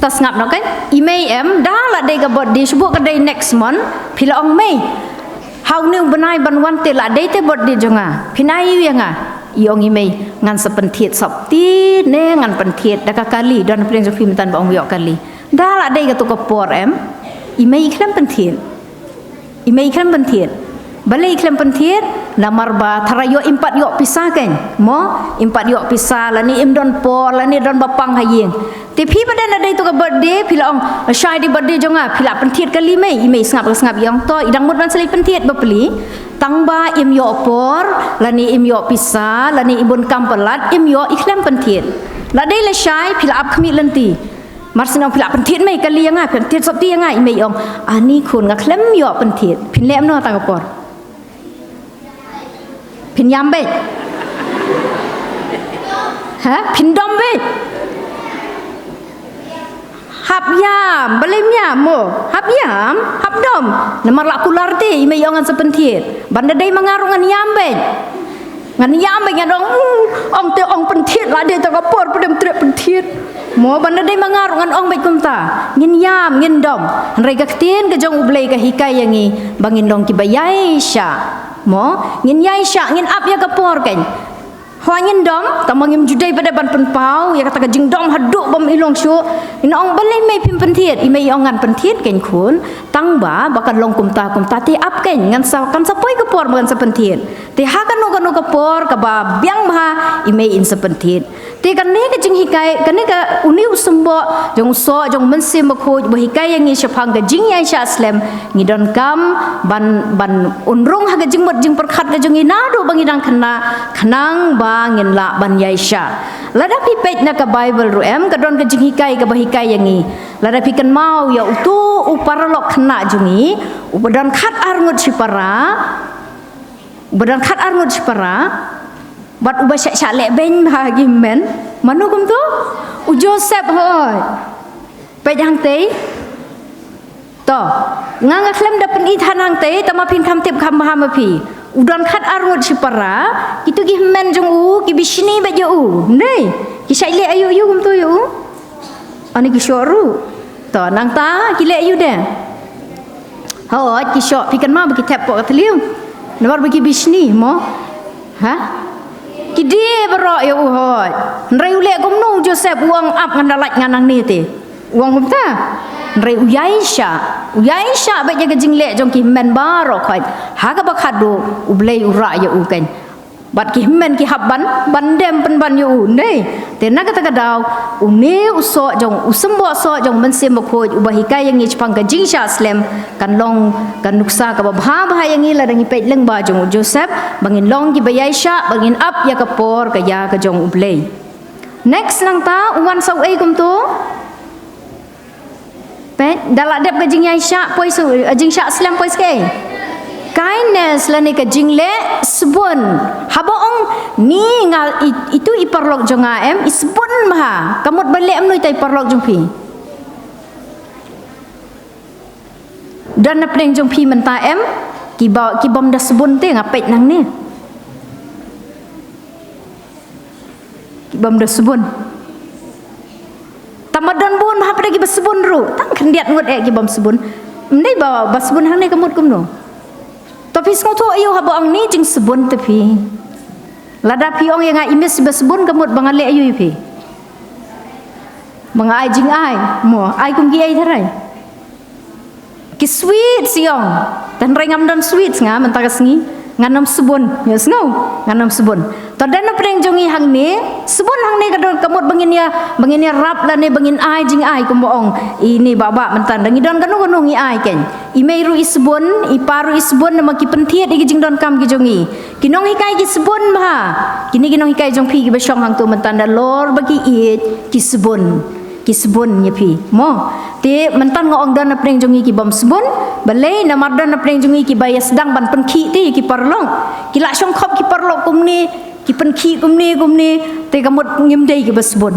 To sngap noh keiñ. I mei em. Da la dei ka birthday, shu buh ka dei next month. Phi la ong mei, ha une u bnai ban wan te la dei te birthday jong nga. Phin ai aïu ïa nga? I ong i mei, ngan sa pynthied sopti ne ngan pynthied da ka kali, don pdeng jong phi mynta ba ong ïoh kali. Da la dei kato ka por em. I mei i khlem pynthied. I mei i khlem pynthied. Balei i khlem pynthied? Namar ba tharai ïoh im pat ïoh pisa keiñ. Mo, im pat ïoh pisa lane im don por lane don ba pang ha ïing. Te phi ba dang da dei to ka birthday, phi la ong, shai dei birthday jong nga, phi la pynthied kali mei, i mei sngap ka sngap i ong to, i dang mut ban sa leit pynthied bapli. Tang ba im ïoh por, lane im ïoh pisa, lane i bun kam palat, im ïoh i khlem pynthied. La dei la shai, phi la ap khmih lynti. Mar shu ong phi la pynthied mei kali ïa nga, pynthied sopti ïa nga, i mei i ong, ani khun nga khlem ïoh pynthied. Phin leh kumno tang ka por? Phin ïam beit. Ha? Phin dom beit. Hap ïam, balei ym ïam mo? Hap ïam, hap dom. Namar la kular te, i mei i ong ngan sa pynthied. Ban da dei ma nga ruh ngan ïam beit. Ngan ïam beit ngan ong, mm, ong te ong pynthied la dei tang ka por pdem treh pynthied. Mo ban da dei ma nga ruh ngan ong beit kumta. Ngin ïam, ngin dom. Hynrei ka ktien ka jong U Blei ka hikai ïa ngi ba ngin long kiba ïai shah. Mo, ngin ïai shah, ngin ap ïa ka por keiñ. Hooid ngin dom, tang ba ngim ju dei pat de ban pynpaw ïa kata ka jingdom haduh bym i long shuh. Ngin ong balei mei phim pynthied, i mei i ong ngan pynthied keiñ khun. Tang ba, ba kan long kumta kumta te ap keiñ, ngan sa, kan sa poi ka por ba ngan sa pynthied. Te ha kano kano ka por kaba biang bha, i mei in sa pynthied. Te kane ka jinghikai, kane ka une u symboh jong u soh jong u Mynsiem Bakhuid ba hikai ïa ngi shaphang ka jingïaishah slem, ngi donkam ban, ban un rung ha ka jingmut jingpyrkhat ka jong ngi naduh ba ngi dang khynnah, khnang ba ngin lah ban ïaishah. Lada phi peit na ka Baibl ruh em, ka don ka jinghikai kaba hikai ïa ngi. Lada phi kynmaw ïa uto u paralok khynnah jong ngi, uba don khat ar ngut shipara, uba don khat ar ngut shipara, bad uba shah shah leh beiñ bha ha ki hynmen. Mano kumto? U Joseph hooid. Peit hangtei. To. Nga nga khlem da pyni than hangtei, tang ba phin kham tip kham bha ma phi. U don khat ar ngut shipara, kito ki hynmen jong u, ki bishni beit ïa u. Nei, ki shah leh aïu aïu kumto ïa u. Ani ki shoh ruh. To, nangta, ki leh aïu de. Hooid, ki shoh, phi kynmaw ba ki thep hapoh ka thliew. Namar ba ki bishni, mo. Ha? Ki die baroh ïa u hooid. Hynrei u leh kumno u Joseph u ong ap ngan da lait ngan nangne te. U ong kumta. Hynrei u ïaishah. U ïaishah beit ïa ka jingleh jong ki hynmen baroh khoit. Ha kaba khadduh U Blei u rah ïa u keiñ. Bad ki hynmen ki hap ban, ban dem pynban ïa u, nei. Te na kata ka daw, une u soh jong, u symboh soh jong u Mynsiem Bakhuid, uba hikai ïa ngi shaphang ka jingshah slem, kan long ka nuksa kaba bha bha ïa ngi lada ngi peit lyngba jong u Joseph, ba ngin long kiba ïaishah, ba ngin ap ïa ka por ka ïa ka jong U Blei. Next nangta, u wan sa uei kumto? Peit, da la dep ka jingïaishah, poi sa, jingshah slem poi sa kaei? Kindness lane ka jingleh sbun. Haba ong ni nga i, itu i paralok jong nga em, i sbun bha. Ka mut ba leh kumno ita i paralok jong phi? Don na pdeng jong phi mynta em, kiba, ki bym da sbun te nga peit nangne. Ki bym da sbun. Tang ba don bun bha pat de kiba sbun ruh. Tang khyndiat ngut eh ki bym sbun. Ym dei ba, ba sbun hangne ka mut kumno. To phi sngewthuh aïu haba ong ni jingsbun te phi. Lada phi ong ïa nga i miss ba sbun ka mut ba nga leh aïu ïa phi. Ba nga ai jingai, mo, ai kum ki ei tharai. Ki sweet siong. Tang rai ngam don sweet nga mynta ka sngi. Ngan ym sbun, ïa sngew, ngan ym sbun. To don na pdeng jong ngi hangne, sbun hangne ka don ka mut ba ngin ïa, ba ngin ïarap lane ba ngin ai jingai kumba ong. Ini ba ba mynta da ngi don kano kano ngi ai ken. I mei ruh i sbun, i pa ruh i sbun namar ki pynthied ïa ki jingdonkam ki jong ngi. Ki nonghikai ki sbun bha. Kine ki nonghikai jong phi kiba shong hangto mynta da lor ba ki ïeit ki sbun. Ki sbun ïa phi. Mo. Te mynta nga ong don na pdeng jong ngi ki bym sbun. Balei namar don na pdeng jong ngi kiba ïa sdang ban pynkhih te ki paralok. Ki la shong khop ki paralok kumne, ki pynkhih kumne kumne, te ka mut ngim dei kiba sbun.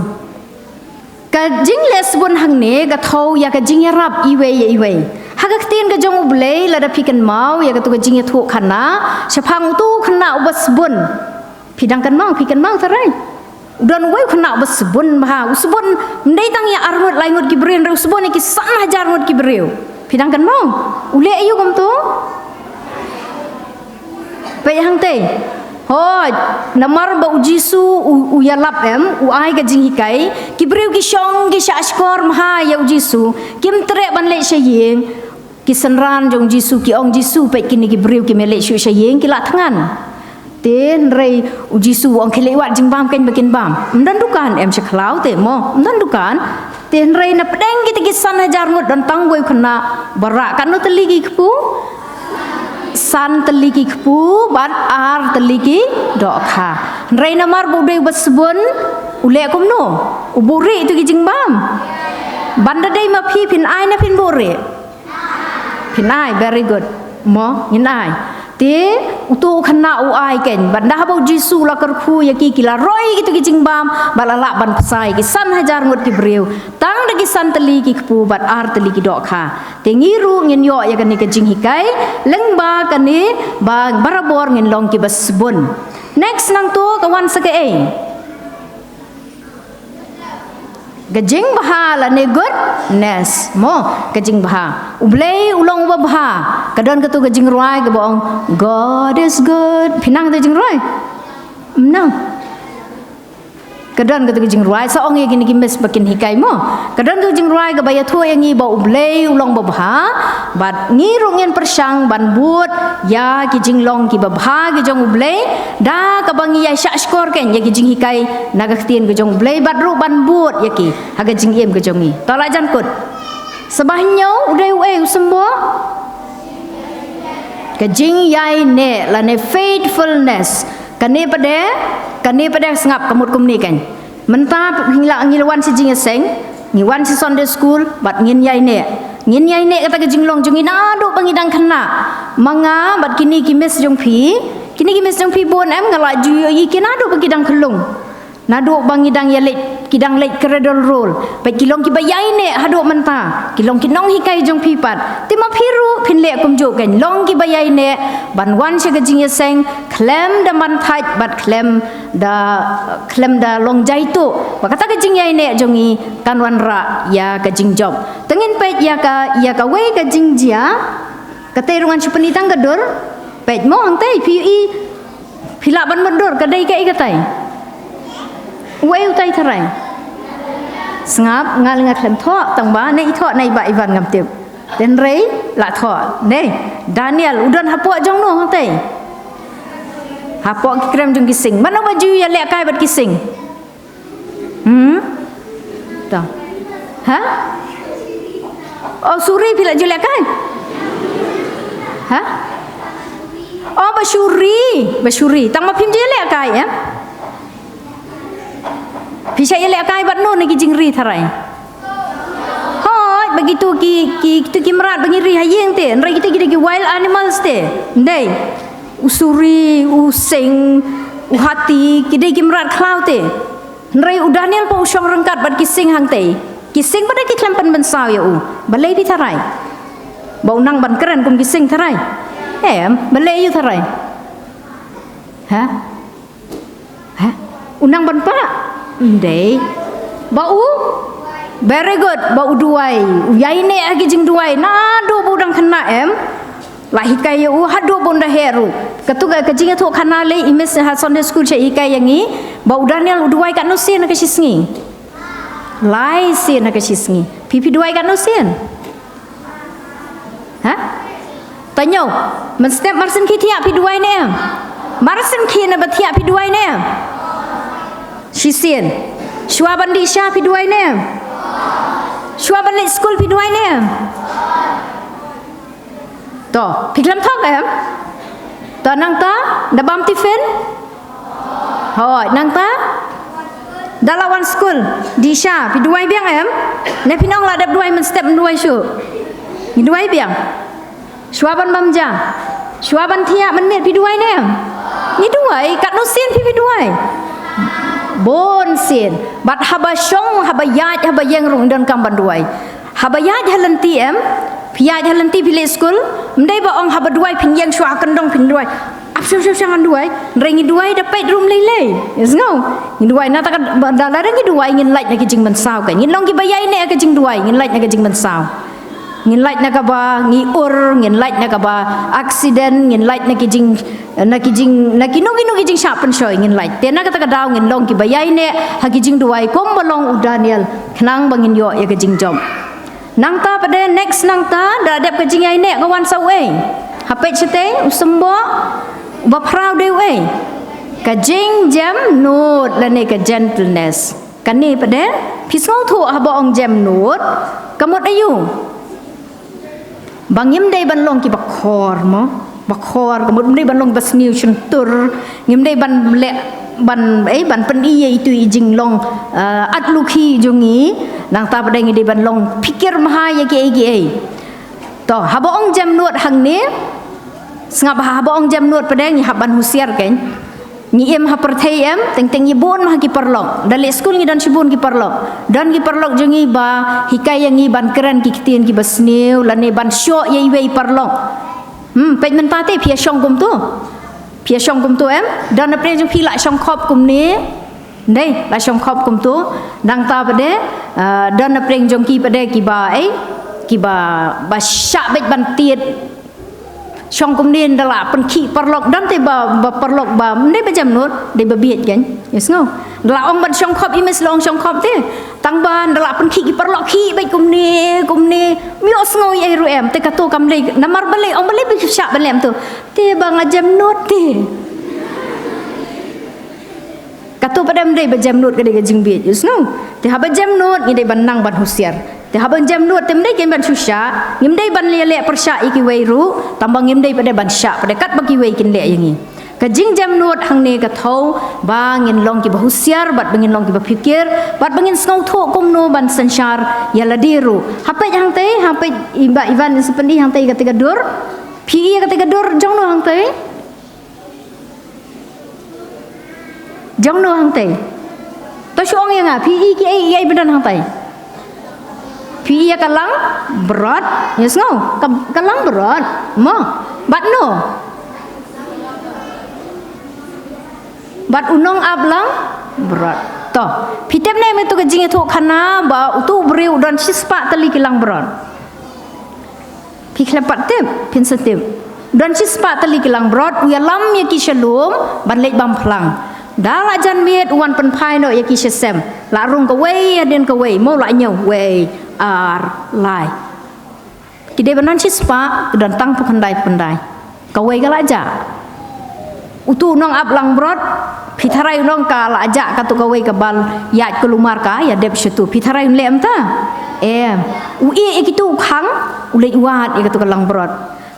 Ka jingleh sbun hangne ka thew ïa ka jingïarap iwei ïa iwei. Ha ka ktien ka jong U Blei lada phi kynmaw ïa katu ka jingïathuh khana, shaphang utu u khynnah uba sbun. Phi dang kynmaw, phi kynmaw tharai. U don uwei u khynnah uba sbun bha, u sbun ym dei tang ïa ar ngut lai ngut ki briew, u sbun ïa ki san hajar ngut ki briew. Phi dang kynmaw. U leh aïu kumto? Peit hangtei. Hooid, namar ba U Jisu u, u ïalap em, u ai ka jinghikai, ki briew ki shong ki shah shkor bha ïa U Jisu, kim treh ban leit sha ïing, ki synran jong U Jisu ki ong Jisu peit kine ki briew kim leit shuh sha ïing ki la thngan. Te hynrei U Jisu u ong khie leit wad jingbam kein ba kin bam. Ym don dukan em sha khlaw te mo, ym don dukan. Te hynrei na pdeng kita ki san hajar ngut don tang uwei u khynnah ba rah katno tylli ki kpu? San tylli ki kpu bad ar tylli ki dohkha. Hynrei namar ba u dei uba sbun u leh kumno? U buhrieh ïa tu ki jingbam. Ban da dei ma phi phin ai ne phin buhrieh? Phin ai, very good. Mo, ngin ai. Te, utu u khynnah u ai kein. Bad ynda haba U Jisu u la kyrkhu ïa ki, ki la roi ïa kitu ki jingbam, bad la lah ban bsa ïa ki san hajar ngut ki briew. Tang da ki san tylli ki kpu bad ar tylli ki dohkha. Te ngi ruh ngin ïoh ïa kane ka jinghikai, lyngba kane ba barabor ngin long kiba sbun. Next nangto ka wan sa kaei? Ka jingbha lane goodness. Mo, ka jingbha. U Blei u long uba bha. Ka don katu ka jingrwai kaba ong, God is good. Phi nang katu ka jingrwai? Ym nang. Ka don katu ka jingrwai, sa ong ïa kine ki miss ba kin hikai mo. Ka don katu ka jingrwai kaba ïathuh ïa ngi ba U Blei u long uba bha. Bad ngi ruh ngin pyrshang ban bud ïa ki jinglong kiba bha ki jong U Blei. Da kaba ngi ïa shah shkor kein ïa ki jinghikai na ka ktien ka jong U Blei bad ruh ban bud ïa ki ha ka jingim ka jong ngi. To la jan kut. Sa ba hynñiew u dei uei u symbol? Ka jingïaineh lane faithfulness. Kane pat de, kane pat de sngap ka mut kumne kein. Mynta ngi la, ngi la wan sha jingïaseng, ngi wan sha Sunday school, bad ngin ïaineh. Ngin ïaineh kata ka jinglong jong ngi naduh ba ngi dang khynnah. Ma nga bad kine ki miss jong phi, kine ki miss jong phi bun em nga la ju ïohi ki naduh ba ki dang khyllung. Naduh ba ngi dang ïaleit, ki dang leit cradle roll. Bad ki long kiba ïaineh haduh mynta. Ki long ki nonghikai jong phi pat. Te ma phi ruh phin leh kumjuh kein long kiba ïaineh ban wan sha ka jingïaseng khlem da man thait bad khlem da, khlem da long jaituh. Ba kata ka jingïaineh jong ngi kan wanrah ïa ka jingjop. Te ngin peit ïa ka, ïa kawei ka jingjia. Katei ruh ngan shu pyni tang ka dur. Peit mo hangtei phi ïohi. Phi lah ban mutdur ka dei kaei katai? Uei utai tharai? Sngap, nga lynga khlem thoh tang ba ne i thoh ne i Bah Ivan ngam tip. Hynrei la thoh. Ne, Daniel u don hapoh jong no hangtei? Hapoh ki krem jong ki sing. Mano ba ju ïalehkai bad ki sing? Hmm? To. Ha? Oh, Suri phi la ju lehkai? Ha? Oh, Bashuri, Bashuri. Tang ma phim ju lehkai em? Phi shah ïalehkai bad no na ki jingri tharai? Hooid, ba kitu ki, ki, kitu ki mrad ba ngi ri ha ïing te. Hynrei kitu ki dei ki wild animals te. Ndei. U suri, u sing, u hati, ki dei ki mrad khlaw te. Hynrei u Daniel pat u shong ryngkat bad ki sing hangtei. Ki sing pat de ki khlem pynbynsaw ïa u. Balei phi tharai? Ba u nang ban kren kum ki sing tharai? Em, balei ïa u tharai? Ha? Ha? U nang ban pah? Ym dei. Ba u? Very good. Ba u duwai. U ïaineh ha ki jingduwai. Naduh ba u dang khynnah em. La hikai ïa u haduh ba un da heh ruh. Katu ka, ka jingïathuh khana lei i miss ha Sunday school sha hikai ïa ngi. Ba u Daniel u duwai katno sien ha ka shi sngi? Lai sien ha ka shi sngi. Phi phi duwai katno sien? Ha? Tanya. Mynstep mar sien khie thiah phi duwai ne em? Mar sien khie na ba thiah phi duwai ne em? Shi sien. Shuwa ban dih sha phi duwai ne em? Shuwa ban leit skul phi duwai ne em? To, phi khlem thok em? To nangta, da bam tiffin? Hooid, nangta? Da la wan skul, dih sha, phi duwai biang em? Ne phi nong la dep duwai mynstep duwai shuh. Ngi duwai biang. Shuwa ban bam ja. Shuwa ban thiah mynmiet phi duwai ne em? Ngi duwai, katno sien phi phi duwai? Bun sien. Bad haba shong, haba ïaid, haba ïeng rung don kam ban duwai. Haba ïaid ha lynti em, phi ïaid ha lynti phi leit skul, ym dei ba ong haba duwai phin ïeng shuwa ha kyndong phin duwai. Ap shuwa shuwa shuwa ngan duwai, hynrei ngi duwai da peit rum lei lei. Ïa sngew. Ngi duwai na ta ka ba da la ngi duwai ngin lait na ki jingmynsaw ka. Ngin long kiba ïaineh ha ka jingduwai, ngin lait na ka jingmynsaw. Ngin lait na kaba ngi ur, ngin lait na kaba accident, ngin lait na ki jing na ki jing, na kino kino ki jingshah pynshoi ngin lait. Te na kata ka daw ngin long kiba ïaineh ha ki jingduwai kumba long u Daniel khnang ba ngin ïoh ïa ka jingjop. Nangta pat de next nangta da dep ka jingïaineh ka wan sa uei? Ha peit shatei u symboh uba phra u dei uei? Ka jingjemnud lane ka gentleness. Kane pat de phi sngewthuh haba ong jemnud ka mut aïu? Ba ngim dei ban long kiba khor mo, ba khor, ka mut ngim dei ban long ba sniew shyntur, ngim dei ban leh ban, eh, ban pyni ïa itu i jinglong, eh, at lukhi jong ngi, nangta pat de ngi dei ban long phikir bha ïa kiei kiei. To, haba ong jemnud hangne, sngap bha, haba ong jemnud pat de ngi hap ban husiar kein. Ngi im ha pyrthei em, teng teng ngi bun ma ha ki paralok. Da leit skul ngi don shibun ki paralok. Don ki paralok jong ngi ba hikai ïa ngi ban kren ki ktien kiba sniew lane ban shoh ïa iwei i paralok. Hmm, peit mynta te phi ïa shong kumto. Phi ïa shong kumto em, don na pyrthei jong phi la shong khop kumne. Dei, la shong khop kumto. Nangta pat de, ah, don na pyrthei jong ki pat de kiba, eh, kiba ba shah beit ban tied. Shong kumne da la pynkhih paralok, don te ba, ba paralok ba, ym dei ba jemnud, dei ba bieit kein. Ïa sngew. Da la ong ban shong khop, i mei la ong shong khop te. Tang ba da la pynkhih ki paralok khih beit kumne, kumne. Ym ïohsngew ei ruh em, te kato kam dei, namar balei, ong balei ba shah ban leh kumto. Te ba nga jemnud te. Kato pat de ym dei ba jemnud ka dei ka jingbieit, ïa sngew. Te haba jemnud ngi dei ban nang ban husiar. Te haba jemnud te ym dei kein ban shu shah, ngim dei ban leh leh pyrshah ïa kiwei ruh, tang ba ngim dei pat de ban shah pat de katba kiwei kin leh ïa ngi. Ka jingjemnud hangne ka thew ba ngin long kiba husiar, bad ba ngin long kiba phikir, bad ba ngin sngewthuh kumno ban synshar ïa lade ruh. Ha peit hangtei, ha peit i Bah Ivan i sa pyni hangtei kata ka dur. Phi i kata ka dur jong no hangtei? Jong no hangtei? To shu ong ïa nga, phi i kiei kiei ba don hangtei? Phi i ïa ka langbrot, ïa sngew, ka, ka langbrot, mo, bad no? Bad u nongap langbrot. To, phi tip ne em ïa tu ka jingïathuhkhana ba utu u briew u don shispah tylli ki langbrot? Phi khlem pat tip, phin sa tip. Don shispah tylli ki langbrot, u ïalam ïa ki sha lum, ban leit bam phlang. Da la jan miet, u wan pynphai noh ïa ki sha sem. La rung kawei, hadien kawei, mo la ñiew, wei, ar, lai. Ki dei ban don shispah, ki don tang phew khyndai, phew khyndai. Kawei ka la jah. Utu u nongap langbrot, phi tharai u nong ka la jah katu kawei ka bal, ïaid kulmar ka, ïa dep shatu. Phi tharai un leh mynta? Em. U ïeh ïa kitu u khang, u leit wad ïa katu ka langbrot.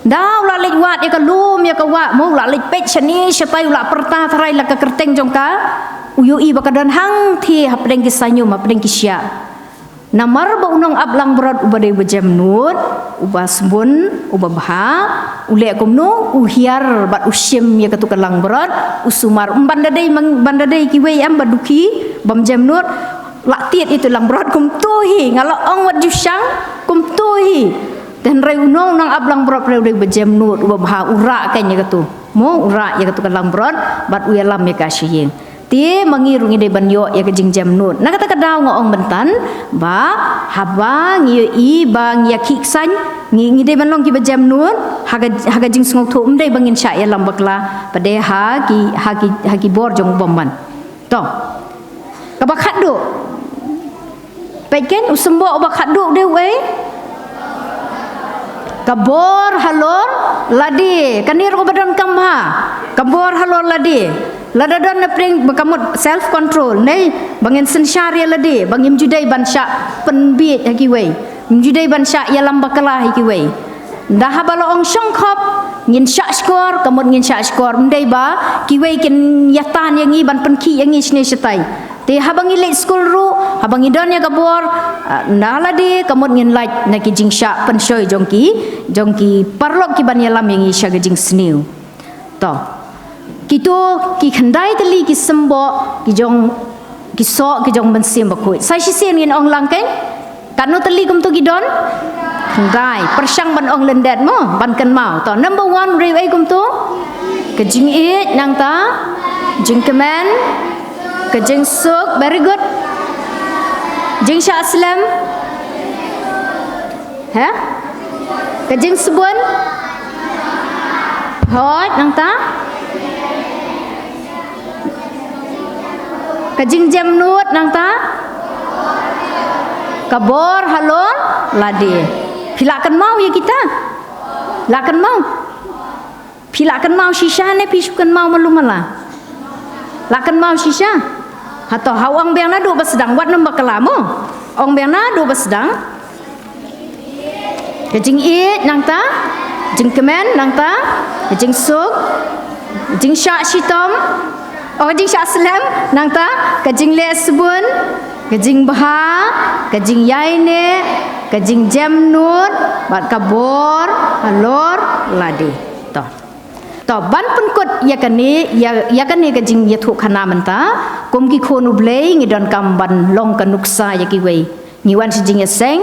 Da u la leit wad ïa ka lum, ïa ka wah, mo u la leit peit shane, shatai u la pyrta tharai la ka kyrteng jong ka, u ïohi ba ka don hangthie hapdeng ki saiñum, hapdeng ki shiah. Namar ba u nongap langbrot uba dei uba jemnud, uba sbun, uba bha, u leh kumno, u hiar bad u shim ïa katu ka langbrot, u sumar, ym ban da dei mang-, ban da dei kiwei em ba dukhi, bym jemnud, la tied ïa tu langbrot kumto hi, nga la ong wat ju shang, kumto hi. Te hynrei u nong, nongap langbrot hynrei u dei uba jemnud, uba bha, u rah kein ïa katu. Mo, u rah ïa katu ka langbrot, bad u ïalam ïa ka sha ïing. Te ma ngi ruh ngi dei ban ïoh ïa ka jingjemnud. Na kata ka daw nga ong mynta ba haba ngi ïohi ba ngi ïa khih ksain, ngi, ngi dei ban long kiba jemnud ha ka, ha ka jingsngewthuh, ym dei ba ngin shah ïalam bakla pat de ha ki, ha ki, ha ki bor jong u bymman. To. Kaba khatduh. Peit kein, u symboh uba khatduh u dei uei? Ka bor halor lade. Kane ruh kaba donkam ha. Ka bor halor lade. Lada don na pdeng ba ka mut self control, ne ba ngin synshar ïa lade, ba ngim ju dei ban shah pynbiej ha kiwei, ngim ju dei ban shah ïalam bakla ha kiwei. Da haba la ong shongkhop, ngin shah shkor, ka mut ngin shah shkor, ym dei ba kiwei kin ïatan ïa ngi ban pynkhih ïa ngi shane shatai. Te haba ngi leit skul ruh, haba ngi don ïa ka bor, ah, na lade, ka mut ngin lait na ki jingshah pynshoi jong ki, jong ki paralok ki ban ïalam ïa ngi sha ka jingsniew. To. Kito ki khyndai tylli ki symboh ki jong, ki soh ki jong Mynsiem Bakhuid. Sa shisien ngin ong lang kein. Katno tylli kumto ki don? Khyndai. Pyrshang ban ong lyndet mo, ban kynmaw. To, number one, u dei uei kumto? Ka jingïeit, nangta jingkmen, ka jingsuk, very good. Jingshah slem. Ha? Ka jingsbun. Hooid, nangta? Ka jingjemnud, nangta? Ka bor halor lade. Phi lah kynmaw ïa kita? Lah kynmaw? Phi lah kynmaw shisha ne phi shu kynmaw malu mala? Lah kynmaw shisha. Hato, ha, ong biang naduh ba sdang, wat nym bakla mo. Ong biang naduh ba sdang. Ka jingïeit, nangta? Jingkmen, nangta? Ka jingsuk, jingshah shitom, o, ka jingshah slem, nangta? Ka jingleh sbun, ka jingbha, ka jingïaineh, ka jingjemnud, bad ka bor halor lade. To. To, ban pynkut ïa kane, ïa, ïa kane ka jingïathuhkhana mynta, kum ki khun U Blei ngi donkam ban long ka nuksa ïa kiwei. Ngi wan sha jingïaseng,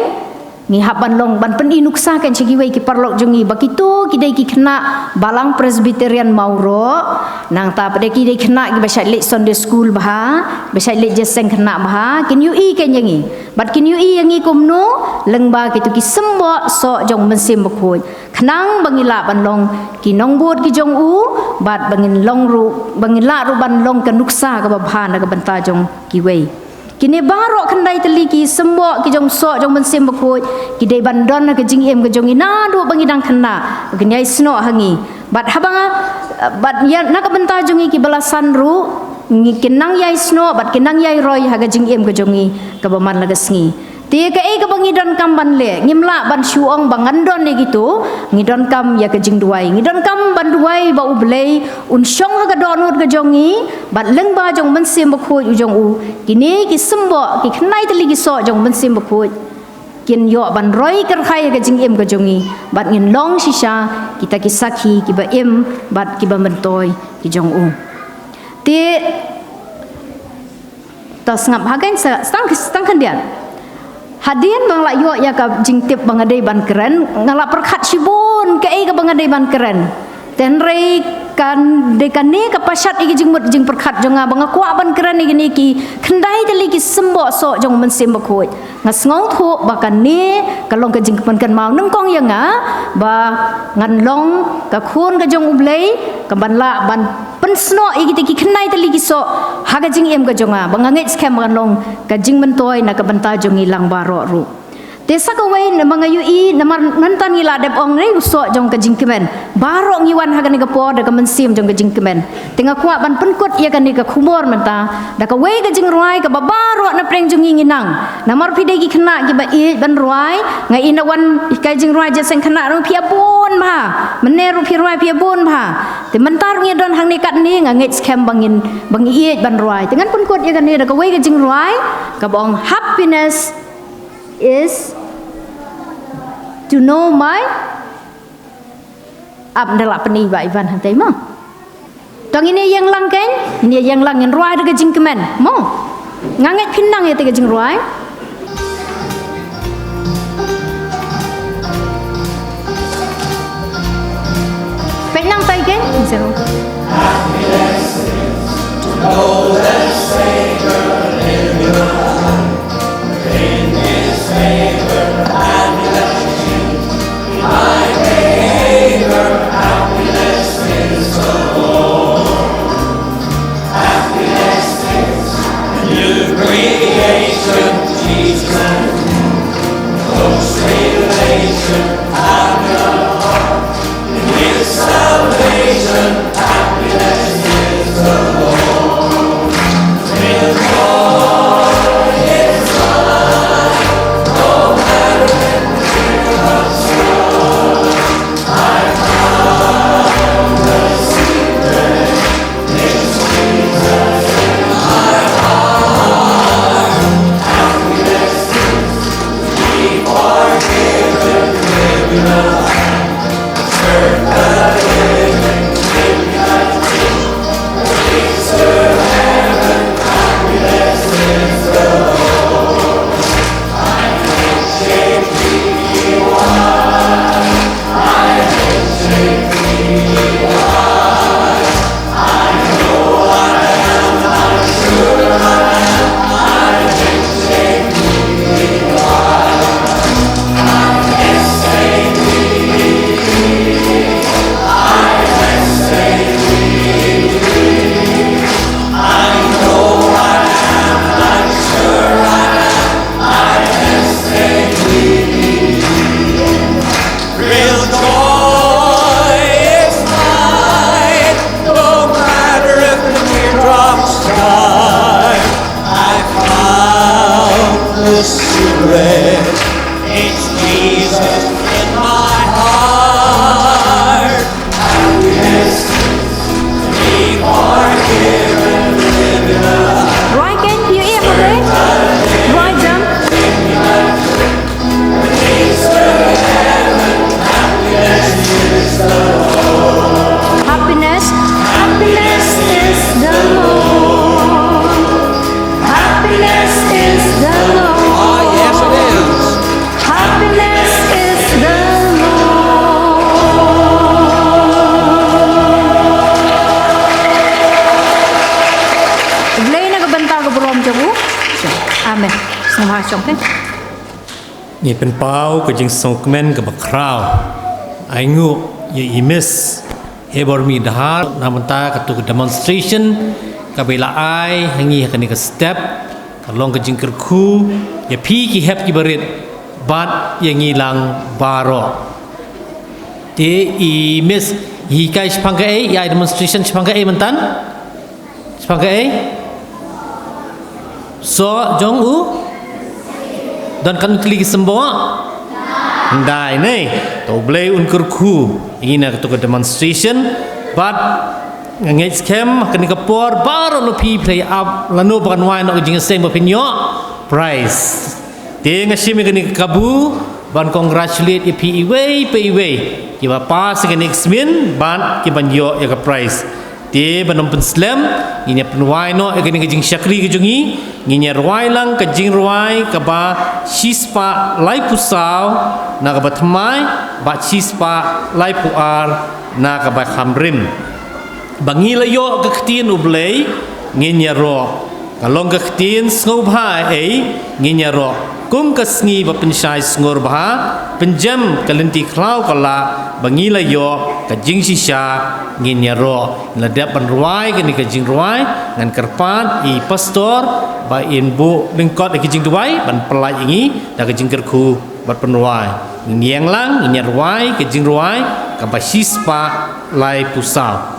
ngi hap ban long, ban pyni nuksa kan sha kiwei ki paralok jong ngi, ba kito ki dei ki khynnah Balang Presbyterian Mawroh, nangta pat ki dei khynnah kiba shait leit Sunday school bha, ba shait leit jingïaseng khynnah bha, kin ïohi kan ïa ngi. Bad kin ïohi ïa ngi kumno, lyngba kito ki symboh soh jong Mynsiem Bakhuid. Khnang ba ngi lah ban long ki nongbud ki jong u, bad ba ngin long ruh, ba ngin lah ruh ban long ka nuksa kaba bha na ka bynta jong kiwei. Kine baroh khyndai tylli ki symboh ki jong soh jong Mynsiem Bakhuid, ki dei ban don ha ka jingim ka jong ngi naduh ba ngi dang khynnah, ba kin ïai snoh ha ngi. Bad haba nga, bad ïa na ka bynta jong ngi kiba la san ruh, ngi kin nang ïai snoh, bad kin nang ïai roi ha ka jingim ka jong ngi kaba man la ka sngi. Te kaei kaba ngi donkam ban leh, ngim lah ban shu ong ba ngan don ïa kito, ngi donkam ïa ka jingduwai. Ngi donkam ban duwai ba U Blei un shong ha ka dohnud ka jong ngi, bad lyngba jong Mynsiem Bakhuid u jong u, kine ki symboh, ki khyndai tylli ki soh jong Mynsiem Bakhuid, kin ïoh ban roi kyrhai ha ka jingim ka jong ngi, bad ngin long shisha kita ki sakhi kiba im, bad kiba myntoi ki jong u. Te, to sngap ha kan sa, stang, stang khyndiat. Hadien ba nga la ïoh ïa ka jingtip ba nga dei ban kren, nga la pyrkhat shibun kaei kaba nga dei ban kren. Te hynrei kan dei kane ka pashat ïa ki jingmut jingpyrkhat jong nga ba nga kwah ban kren ïa kine ki khyndai tylli ki symboh soh jong Mynsiem Bakhuid. Nga sngewthuh ba kane ka long ka jingpynkynmaw nyngkong ïa nga ba ngan long ka khun ka jong U Blei, kaban lah ban pynsnoh ïa kita ki khyndai tylli ki soh ha ka jingim ka jong nga, ba nga ngeit skhem ba ngan long ka jingmyntoi na ka bynta jong ngi lang baroh ruh. Te sa kawei namar nga ïohi, namar mynta ngi la dep ong ne u soh jong ka jingkmen. Baroh ngi wan ha kane ka por da ka mynsiem jong ka jingkmen. Te nga kwah ban pynkut ïa kane ka khubor mynta da kawei ka jingrwai kaba baroh na pdeng jong ngi ngi nang. Namar phi dei ki khynnah kiba ïeit ban rwai, nga i na wan ka jingrwai jingïaseng khynnah ruh phi ïa bun bha. Mynne ruh phi rwai phi ïa bun bha. Te mynta ruh ngi don hangne katne, nga ngeit skhem ba ngin, ba ngi ïeit ban rwai. Te ngan pynkut ïa kane da kawei ka jingrwai kaba ong, happiness is to know my, ap nda la pyni ba Ivan hangtei mo. To ngin ïeng lang kein, ngin ïeng lang, ngin rwai da ka jingkmen mo. Nga ngeit phin nang ïa te ka jingrwai. Peit nangtai kein. New creation. Real joy is mine, no matter if the teardrops dry. I found the secret, it's Jesus in my heart. Happiness to be forgiven, living a Roi kein, phi ïohi ma phi? Roi jam. Happiness, happiness is the Lord. Happiness is the Lord. Ah, yes, it is. Happiness is the Lord. Blei na ka bynta ka burom jong u. Amen. Sngewbha shong te. Ngi pynpaw ka jingsngewkmen kaba khraw. Ai nguh ïa i Miss Hebormi Dhar na bynta katu ka demonstration kaba i la ai ha ngi ha kane ka step. Ka long ka jingkyrkhu ïa phi ki hep ki barit bad ïa ngi lang baroh. Te i Miss hikai shaphang kaei, ïa demonstration shaphang kaei mynta? Shaphang kaei? Soh jong u? Don katno tylli ki symbol? Khyndai ne. To U Blei un kyrkhu ïa ngi na katu ka demonstration bad nga ngeit skhem ha kane ka por baroh na phi phi ap lano ba kan wai noh ka jingïaseng ba phin ïoh prize. Te nga shim ïa kane ka kabu ban congratulate ïa phi iwei pa iwei kiba pass ïa kane ka exam bad kiban ïoh ïa ka prize. Te ban ym pynslem, ngin ïa pynwai noh ïa kane ka jingshakri ka jong ngi. Ngin ïa rwai lang ka jingrwai kaba shispah laiphew saw na kaba thymmai bad shispah laiphew ar na kaba kham rim. Ba ngi la ïoh ka ktien U Blei ngin ïaroh. Ka long ka ktien sngewbha ei ngin ïaroh. Kum ka sngi ba pynshai sngewbha, pynjem ka lynti khlaw ka lah, ba ngi la ïoh ka jingshisha ngin ïaroh. Ngi la dep ban rwai kane ka jingrwai, ngan kyrpad i pastor ba in buh lyngkot ïa ki jingduwai ban pynlait ïa ngi da ka jingkyrkhu bad pynrwai. Ngin ïeng lang, ngin ïa rwai ka jingrwai kaba shispah laiphew saw.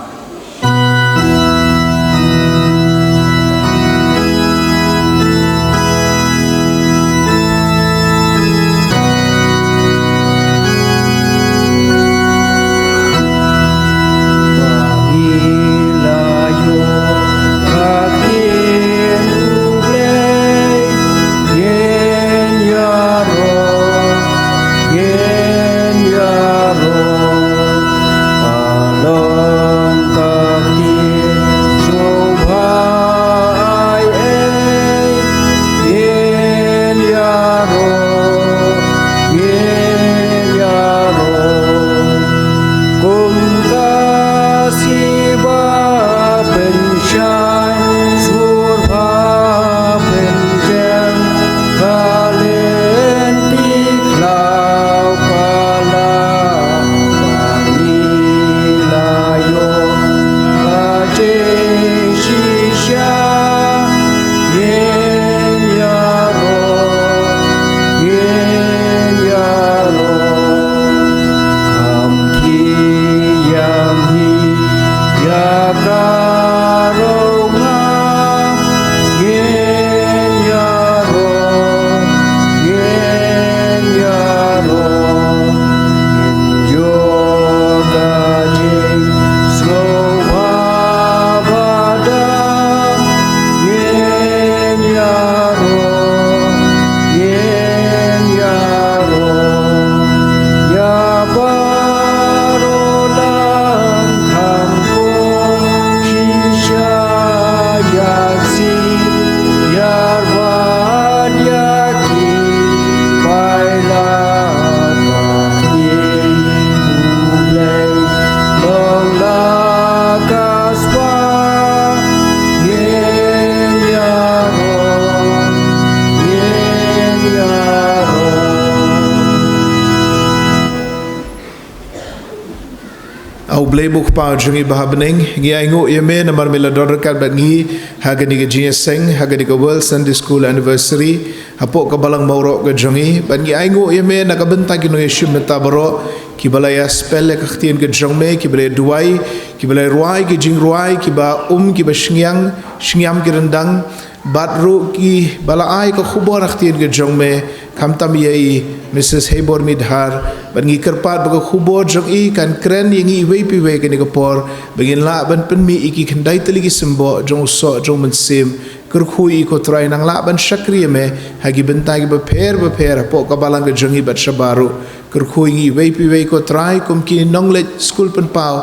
A U Blei ba u Kpa jong ngi ba ha bneng, ngi ainguh ïa me namar me la don ryngkat bad ngi ha kane ka jingïaseng, ha kane ka World Sunday School Anniversary hapoh ka Balang Mawroh ka jong ngi. Bad ngi ainguh ïa me na ka bynta ki nongïashim bynta baroh kiba la ïa spell ïa ka ktien ka jong me, kiba la ïa duwai, kiba la ïa rwai ki jingrwai kiba um, kiba shngaiñ shngaiñ ki ryndang, bad ruh kiba la ai ka khubor ha ktien ka jong me, khamtam ïa i Mrs Heibor Meidhar. Bad ngi kyrpad ba ka khubor jong i kan kren ïa ngi iwei pa iwei ha kane ka por, ba ngin lah ban pynmih ïa ki khyndai tylli ki symboh jong u soh jong u mynsiem. Kyrkhu ïa i ko Trai, nang lah ban shakri ïa me ha ki bynta kiba pher ba pher hapoh ka Balang ka jong ngi bad shabar ruh. Kyrkhu ïa ngi iwei pa iwei ko Trai, kum ki nongleit skul pynpaw,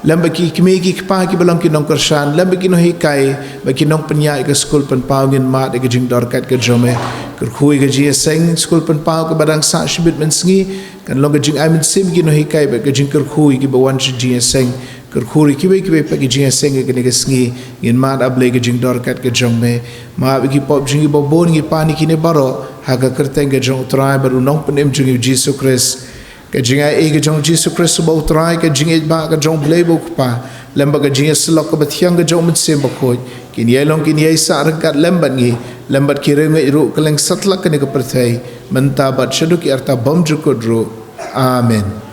lem bad ki kmie ki kpa kiba long ki nongkyrshan, lem bad ki nonghikai bad ki nongpynïaid ka skul pynpaw. Ngin mad ïa ka jingdorkait ka jong me. Kyrkhu ïa ka jingïaseng skul pynpaw kaba dang sah shibit mynsngi, kan long ka jingai mynsiem ki nonghikai bad ka jingkyrkhu ïa kiba wan sha jingïaseng. Kyrkhu ïa kiwei kiwei pat ki jingïaseng ha kane ka sngi. Ngin mad, A Blei, ka jingdorkait ka jong me. Map ïa ki pop jong ngi ba bun, ngi pan ïa kine baroh ha ka kyrteng ka jong u Trai bad u Nongpynim jong ngi u Jisu Khrist. Ka jingaiei ka jong u Jisu Khrist uba u Trai, ka jingïeit ba ka jong u Blei ba u Kpa, lem bad ka jingïasyllok kaba thiang ka jong u Mynsiem Bakhuid, kin ïai long kin ïai sah ryngkat lem bad ngi, lem bad ki riewngeit ruh kylleng satlak kane ka pyrthei, mynta bad shaduh ki arta bymjukut ruh. Amen.